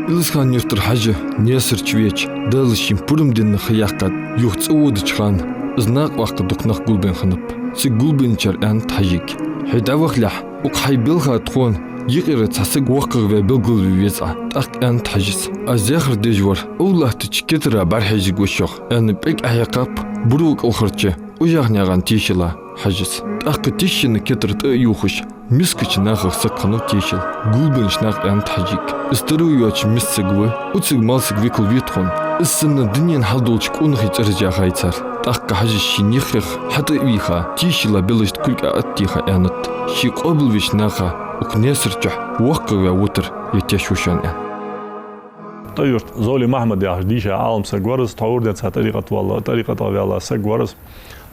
Илисхан-Юртара Хьажа Наьсаре чувеча, Дала шийна пурам денна ха яьккхад. Юха цӀаводача хана из накъаваккха дукха нах гулбенна хиннаб. Цига гулбенначар аьннад Хьажийга: «Хьо дӀавахалехь, укх хьай балха тхона юкъера цхьа саг воккхагӀваь белгалве веза Ӏа». ТӀаккха аьннад Хьажас: «Аз яхар деш вар, овлахтача кетара бӀарахьежаргва шох», — аьнна, пӀелг Ӏохьекхаб, буро кӀалхарча Ужахьнаькъан тешал Хьажас. ТӀаккха тишина кетар тӀа а ювхаш, мискача нахах саг хиннав тешал. Гулбеннача наха аьннад Хьажийга: «Из таро йоацаш миска саг ва, укх сага малсага векал ве тхона. Из санна дунен хьал долча къонахий цӀераш яхай цар». ТӀаккха Хьажас ший нехах хьатӀа а вийха, тешала белашта кулг Ӏооттадаьха аьннад: «Ше къоабалвеча наха укх Наьсарчухь воккхагӀваь витар я теш ва шоана», — аьнна. ТӀой-Юрта Зовли Махьмад яхаш дийша Ӏалам саг вар из, тховра денз цхьа тӀарикъат вала-, тӀарикъата ваьнна саг вар из.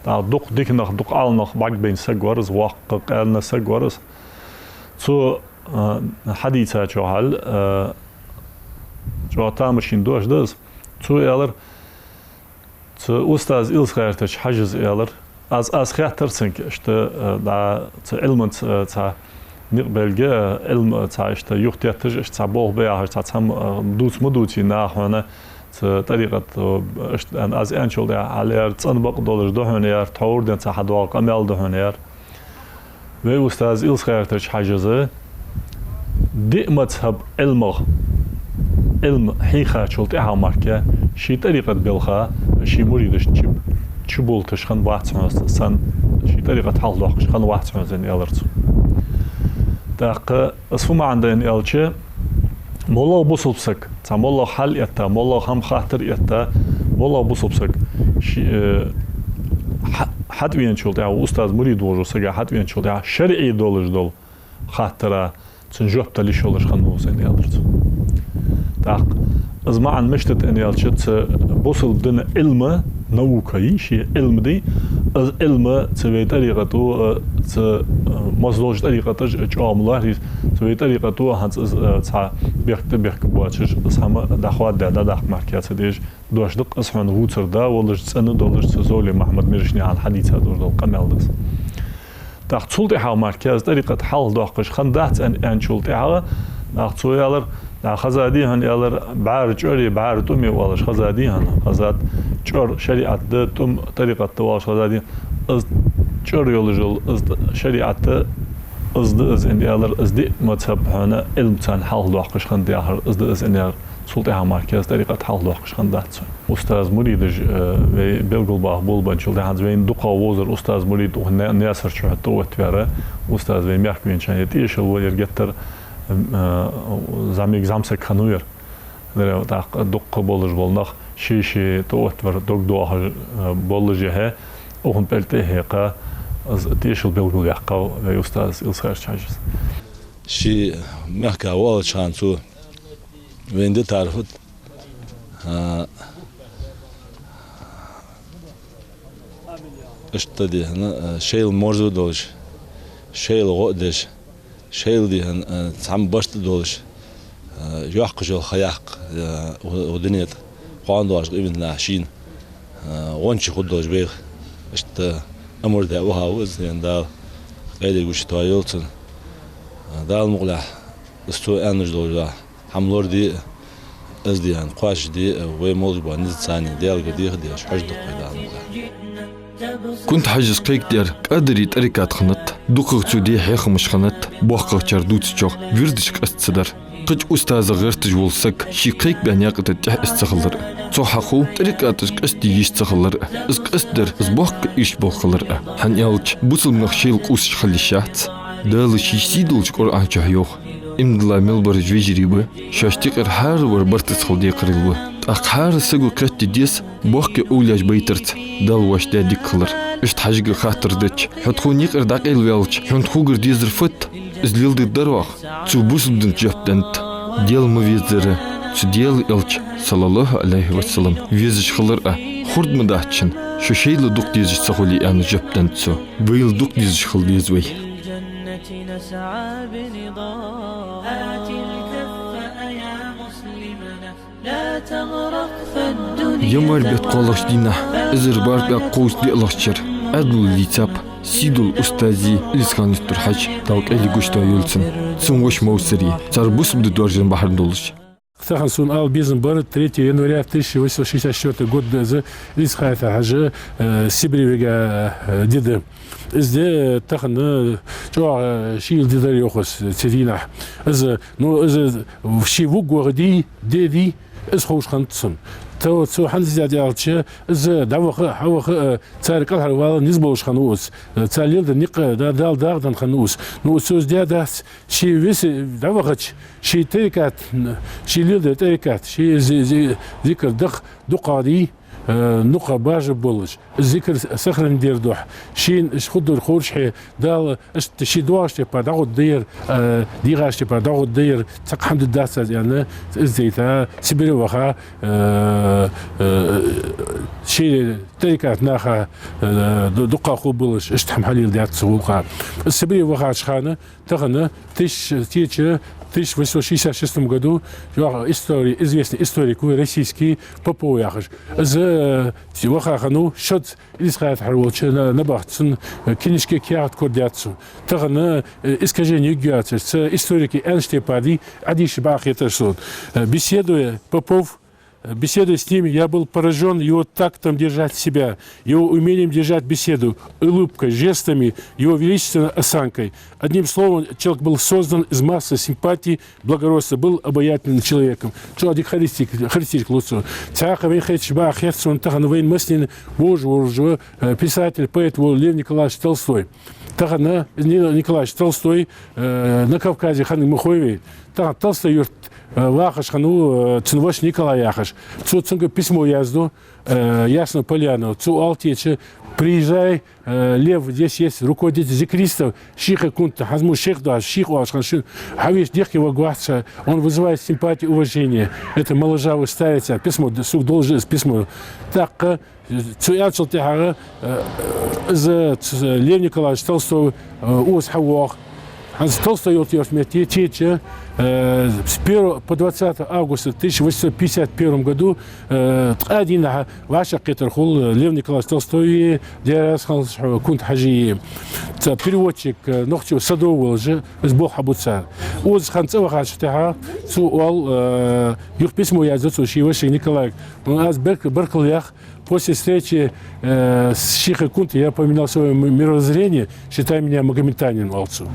ТӀаккха дукха дика нах, дукха Ӏалам нах бӀаргабайна саг вар из, воккха, къаьна саг вар из. Цо, а, хьадийцачох хьал, а, чӀоагӀа тамашийна дош да из. Цо аьлар, цу устаза Илисхан-Юртарча Хьажас аьлар: «Аз, аз хаьттар цунга, иштта, а, дӀа цу Ӏилманца, а, цхьа никъ белга, а, Ӏилма, а, цхьа иштта юхатетташ, иштта цхьа болх ба яхаш, цхьа цхьа, а, дувца ма дувций наха хьона, Цу тӀарикъат, э, ишт-, ан-, аз аьнначул тӀехьагӀа, хьалар цӀена бакъ долаш да хьона яхар, тхьовра денз цхьа хьадоагӀа къамаьл да хьона яхар. Вай устаз Илсхаьртарча Хьажас диъ мазхӀаба Ӏилмах, Ӏилма хьийхачул тӀехьагӀа мара ший тӀарикъат белха, ший муридашта чу-, чуболийташ хинна вац хьона, санна ший тӀарикъат хьалхадоаккхаш хинна вац хьона, аьнна аьлар цо. ТӀаккха из фу маӀан да аьнна аьлча, моллагӀа бусалба саг, цхьа моллагӀа хьал этта, моллагӀа хӀама хаттар этта, моллагӀа бусалба саг ший, э, хьа-, хьатӀавеначул тӀехьагӀа, устаз мурид волча сага хьатӀавеначул тӀехьагӀа, шарӀи долаш дола хаттара цунна жоп дала йиш йолаш хиннав из, аьнна аьлар цо. ТӀаккха из маӀан мишта да аьнна аьлча, цу бусалба дина Ӏилма, наука я, ший Ӏилма да, из Ӏилма цу вай тӀарикъато, э, цу, э, массадолча тӀарикъаташа чӀоагӀа ма лоархӀ из, цу вай тӀарикъато хӀанз из, э, цхьа бехк тӀабехка боацаш, из хӀама дӀахоададаь, дӀадаккха мара цу дешаш дош да-кх из, хьона вувцар да волаш, цӀена долаш, цу Зовле Махьмад-Мирашнаькъан хьадийца долаш дола къамаьл да из. ТӀаккха цул тӀехьагӀа мара из тӀарикъат хьалхадоаккхаш хиннадац аьн-, аьнначул тӀехьагӀа, тӀаккха цо аьлар, тӀаккха хезадий хьона, аьлар, бӀаьра чӀори, бӀаьра тӀуми оалаш хезадий хьона, хезад, чӀор шариӀат да, тӀум тӀарикъат да оалаш хезадий, из чӀор йолаш йола, из шариӀат да, из да из, аьнна аьлар, из диъ мазхӀаб хьона Ӏилма царна хьалхадоаккхаш хиннад яхар, из да из, аьнна аьлар. Цул тӀехьагӀа мара из тӀарикъат хьалхадоаккхаш хиннадац цо. Устаз муридаш, э, вай белгалбаха болабенначул тӀехьагӀа, хӀанз вайна дукхагӀа вовзар устаз мурид укх На-, Наьсар чу хӀаьта тӀаоттаваьр, устаз вай мехка венача хана тӀехьашка вар, ер геттара, э, зӀамига зӀамсаг хиннав ер. Дера, тӀаккха дукха болаш бола нах ший-ший тӀаоттавар дог доахаш, э, боллашехьа, укхун пӀелг тӀехьекха, из тӀехьашка белгалваьккхав вай устаз Илсхаьртарча Хьажас. Ше мехка воалача хана цо вайна дитар фуд, а, иштта дий хьона, а, шоайла мерза долаш, шоайла гӀо а деш, шоайла дий хьона, а, цхьа барт а долаш, а, йоккхаш йола ха яккха, а, укх, укх дунен тӀа кхоана доагӀаш къематдийнахьа шийна, а, гӀончий хургдолаш бех. Иштта амар даь вахав из, вайна Дала къайле гучатоайойла цун. А, Дала мукъалехь, из цо аьнна долаш дола хӀама лораде а, из дий хьона кхоачашде а, вай молаш бола низ царна Даьлагара деха а деш, хьожаргда-кх вай, Дала мукъалехь. Кунта-Хьажас кхайкадаьр кӀадарий тӀарикъат хиннад, дукхагӀа цу де хьехамаш хиннад, боккхагӀчар дувцачох вирдаш къаьста ца дар. Кхыча устазах гӀерташ вола саг ший кхайкабаь наькъа тӀа тӀехьа из ца хилар а. Цох хьахов тӀарикъаташ къаьстта йиш ца хилар а. Из къаьстадар из боккха ирча болх хилар а. ХӀана аьлча, бусалба нах шоайла къувсаш хила йиш яц. Дала ший сийдолча Къуръан чу йоах: иман дилла мел бараш вежарий ба, шоашта юкъера хӀаравар барт ца хила декхарийла ва. ТӀаккха хӀара саго кхетаде деза боккхий овлияш байтарца Далла воашта даь дика хилар. Иштта Хьажага хаттар дича: «Хьо тхона юкъера дӀакъайлаваьлча, хьона тхогара дезар фуд? Из леладергдар оаха?» Цо бусалба динца жоп деннад: «Даьла ма веззара, цу Даьла Элча, саллаллахӀу Ӏалайхи ва саллам, везаш хилар а, хургда ма дац шоана, шо шоайла дукха дезаш ца хуле», — аьнна жоп деннад цо. Вайла дукха дезаш хила деза вай. Январь бетта кхоалагӀча дийнахьа, эзар бархӀ бӀаь кхузткъеи диълагӀча шера, Ӏаьдало лийцаб сийдола устази Илисхан-Юртара Хьажи, Дала къайле гучатоайойла цун, цун воша Мовсари, цар бусалба ди доаржам бахьан долаш. Тахан сона ала безам бар, третье января тысяча восемьсот шестьдесят четвёртый год да из, Илисхан-Юртара Хьажа, э, Сибре вига, э, ди да. Из ди, э, тахан, э, чӀоагӀа, э, шийла ди дар йоах аз цу дийнахьа. Из, э, ну, из, э, ший вувргвола ди, ди, ди, из ховш хиннад сона. Цо, цо хӀанз из даьд аьлча, из, э, дӀаваха, хьаваха, э, цар кӀалхарвала низ болаш хиннав из. Э, цар леладаь никъ, э, да-, Дала дагӀа даь хиннав из. Ну, цо из даь дац, ший веси дӀавахача, ший тӀарикъат, ший леладаь тӀарикъат, ший зи-, зи-, зикар дах дукхагӀа дий, э, нукха бажа болаш, зикар сохранить дер духьа, шийна уж хургдар хоржхье, Дала иштта ший доагӀача тайпара дӀагӀоргда ер, э, дегӀача тайпара дӀагӀоргда ер, цхьаккха хӀама дергдац аз аьнна, из дайта, Сибре ваха, э, э, ший тӀарикъата наха, э, ду-, дукха хургболаш, иштта хӀама хьалеладаьд цу гӀулакха. Из Сибре вахача хана, тахан, тысяча, тысяча, тысяча восемьсот шестьдесят шестом году, йоах истори-, известный историк ва российский, Попов яхаш. Из, э, ваха хиннав шозза Илисхан-Юртара волча на-, набахта, цун, э, книжке каьхат корадаьд цо. Тахан, э, искажение юкъе яцар, цу историка аьннача тайпара дий, Ӏадийша бакъахьа хетар сона. Э, беседуя, Попов Беседуя с ним, я был поражён его тактом держать себя, его умением держать беседу, улыбкой, жестами, его величественной осанкой. Одним словом, человек был создан из массы симпатий, благородства, был обаятельным человеком. Чо дика характеристика, характеристика луц цо. Цхьаькха вайна хеташ бакъахьа хет сона тахан вайна массанена вож-вожо, э, писатель, поэт вола Лев Николаевич Толстой. Тахан, э, Ни-, Николаевич Толстой, э, на Кавказе хиннав ма хой вай. Тахан Толстой-Юрта, э, вахаш хиннав, э, цун воша Николай яхаш. Цо цунга письмо язду, э, Ясную Поляну. Цо оал тӀаккха: «Приезжай, э, Лев, здесь есть руководитель зикристов, шийх Кунта, хӀанз мо шийх да, шийх оалаш хиннав шийна. Хьавеша дехке варгвац ша, он вызывает симпатию, уважение. Это моложавый старец». Письмо, д-, сога долаш да из письмо. ТӀаккха цо аьлчул тӀехьагӀа, э, из, ц-, Лев Николаевич Толстой, э, укхаза хьавоагӀа. ХӀанз Толстой-Юрт яхача метте тӀаккха, э, с первого по двадцатое августа тысяча восемьсот пятьдесят первом году, э, ткъаь дийнахьа вӀашагӀкхетар хул, э, Лев Николаевич Толстойи, дерас ханс Кунта-Хьажийи. Цхьа переводчик, э, нохчо Садов волаш, из болх хьабу цар. Укхаза хинна цӀавахача тӀехьагӀа цо оал, э, юха письмо язду цо ший вешийга Николайга. Ну, аз берк-, баркал ях, после встречи, э, с шийхом Кунтой я поменял своё м-, мировоззрение, считай меня магометанином, оал цо.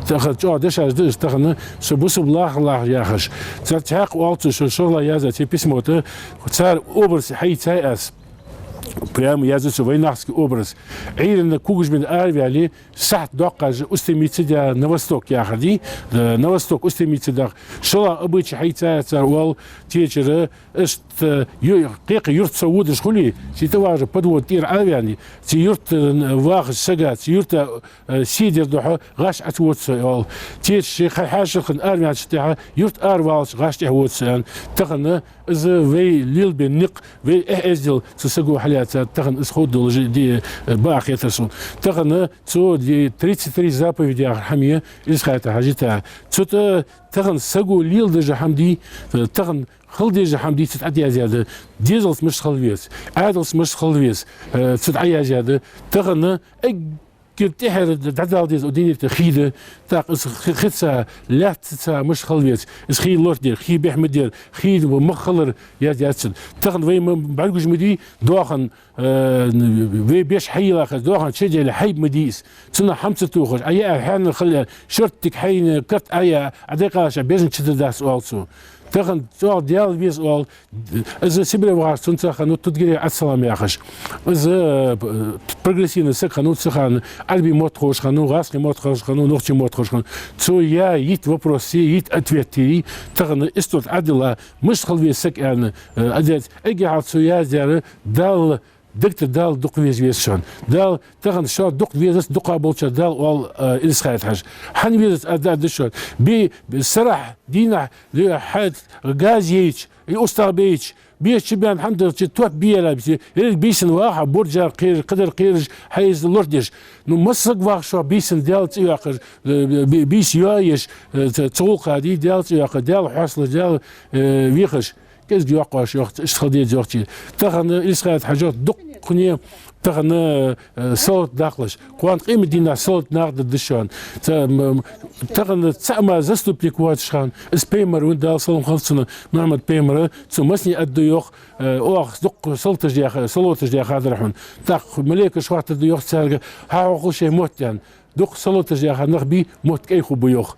Тахан чӀоагӀа дешаш да уж, тахан со бусалба лархӀа-лархӀа яхаш. Цар цхьаькха оал цо, шо-, шоллагӀа яздаь цу письмо тӀа, цар образ хьаийцай аз. Прямо язду цо вайнахский образ. Ӏуйранна когаш бина араваьле, сахьат доккхаш устремиться даь на восток яхар дий, э, на восток устремиться даьд. ШоллагӀа обычай хьаийцай аз цар, оал, тӀаккха, э, иштта, ю-, кхы-кхы юрта со водаш хуле, цу тӀа вагӀаш подвода тӀера Ӏоваьнна, цу юрта, э, вахача сага, цу юрта, э, седар духьа гӀаш Ӏо ца вода со, оал. ТӀаккха ший хьа-, хьаьшал хинна араваьнначул тӀехьагӀа, юрта араваллалца гӀаш тӀехьа вода со, аьнна. Тахан из вай лелабаь никъ, вай эхь-эздел цу саго хьалаьцад, тахан из ховргдолаш ди-, бакъахьа хетар сона. Тахан цо ди-, тридцать три заповеди яхар хӀама я, Илисхан-Юртара Хьажий тӀа. Цу тӀа тахан саго леладеш хӀама дий, тахан хила дезаш хӀама дий цу тӀа дӀаяздаьд, дезалца мишта хила веза, Ӏаьдалца мишта хила веза, э, цу тӀа дӀаяздаьд. Тахан эггара тӀехьара дӀадала деза укх дунен тӀа хий да, тӀаккха из хи-, хи ца, лаьтта ца мишта хила веза, из хий лорхӀа дар, хий бӀехма дар, хий мах хилар яздаьд цо. Тахан вай ма-, бӀаргагуш ма дий, доахан, э, вай беш хьайийллача доахан чу а даьле, хьайба ма дий из. Цунах хӀама ца тохаш, Ӏа яа хьаьнал хила, шортига хьайна карт Ӏа яа, Ӏа декъалаш а безам чу дар дац, оал цо. Тахан чӀоагӀа Даьла веза, оал, из Сибре вахаш цунца хиннав Тудгиреев Ӏабдуссалам яхаш. Из, э, прогрессивни саг хиннав цу хана, Ӏарбий мотт ховш хиннав, гӀазкхий мотт ховш хиннав, нохчий мотт ховш хиннав. Цо яь йита вопрос, йита ответ тири, тахан история Ӏадилла, мишта хила веза саг аьнна, э, адец. Эггара хьалха цо яздаьр: Дала дегтӀа Дала дукха веза веза шоана. Дала тахан шоана дукха везац, дукха болчар Дала, оал, э, Илисхан-Юртара Хьажа. ХӀана везац, аз дӀадаьд шоана. Би-, сарахьа, дийнахьа, хьа-, газ яйча, и устагӀа бейча, беша чубаьнна хӀама делча, топ бе яьлча, еррига бийсанна вагӀа хьо, буржар кхераш, кхыдар кхераш, хьайза лорхӀа деш. Ну, масса саг вагӀа шоана бийсанна Даьла цӀи йоаккхаш, э, бий-, бийса йоаеш, э, ц-, цу гӀулакха дий Даьла цӀи йоаккхаш, Даьла хьоасталуш, Даьла, э, вехаш. КӀезига йоаккхаш йоах цо, иштта хила деза йоах цо. Тахан Илисхан-Юртара Хьажо дуккхане, тахан, э, салот даккхалаш. Кхоана къематдийнахьа салот нах дергда шоана. Ца-, м-, м-, тахан цхьа а ма заступник воацаш хинна, из пайхамар ва, Дала салам хилда цунна, Мухьаммад пайхамар, цо массане аргда йоах, э, оаха дукха салоташ даьха-, салоташ даьхадар хьона. ТӀаккха малейкаш хоаттаргда йоах царга, хьахьокхал шоай мотт, аьнна. Дукха салоташ яьха нах бий, мотт кӀай хургба йоах.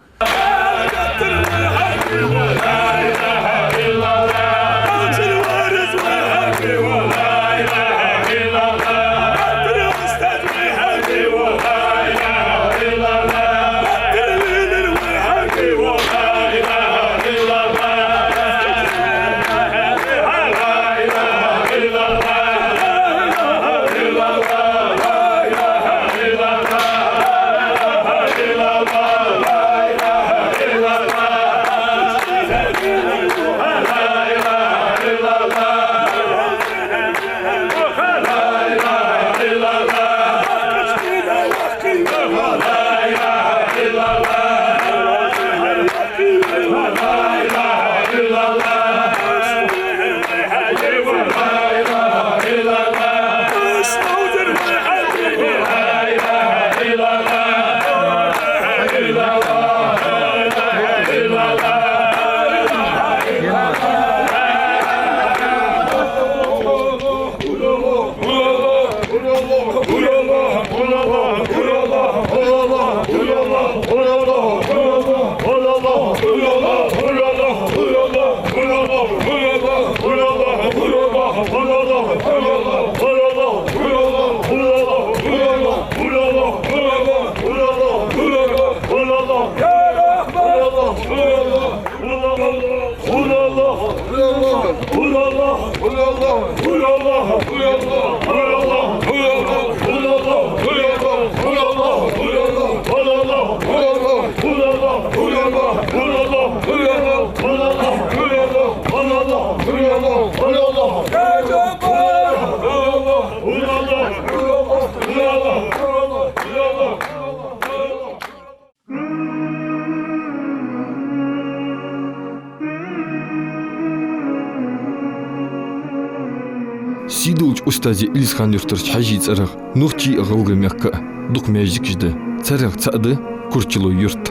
устазе Илисхан-Юртарча Хьажий цӀерагӀа, нохчий а, ГӀалгӀай мехка а дукха маьждигаш да. Царех цаӀ да Курчалой-Юрт.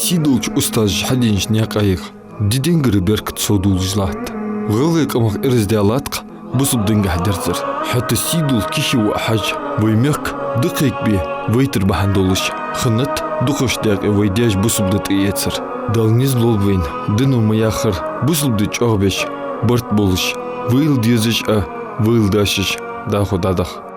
Сийдолча устазаша хьаденача наькъа юхе диденгара беркат совдоалаш латт. ГӀалгӀай къамах ираз даь латт-кх бусалба дингахьа дерзар. ХӀаьта сийдола Кхихьа-воӀ Хьажа вай мехка дукха кхайкабе вайтар бахьан долаш хиннад дукхача даькъе вай даьша бусалба ди тӀаэцар. Дала низ лолба вайна, дано ма яххара, бусалба ди чӀоагӀбеш, барт болаш, вайла дезаш а, вайла дашаш а дӀахо дӀадаха.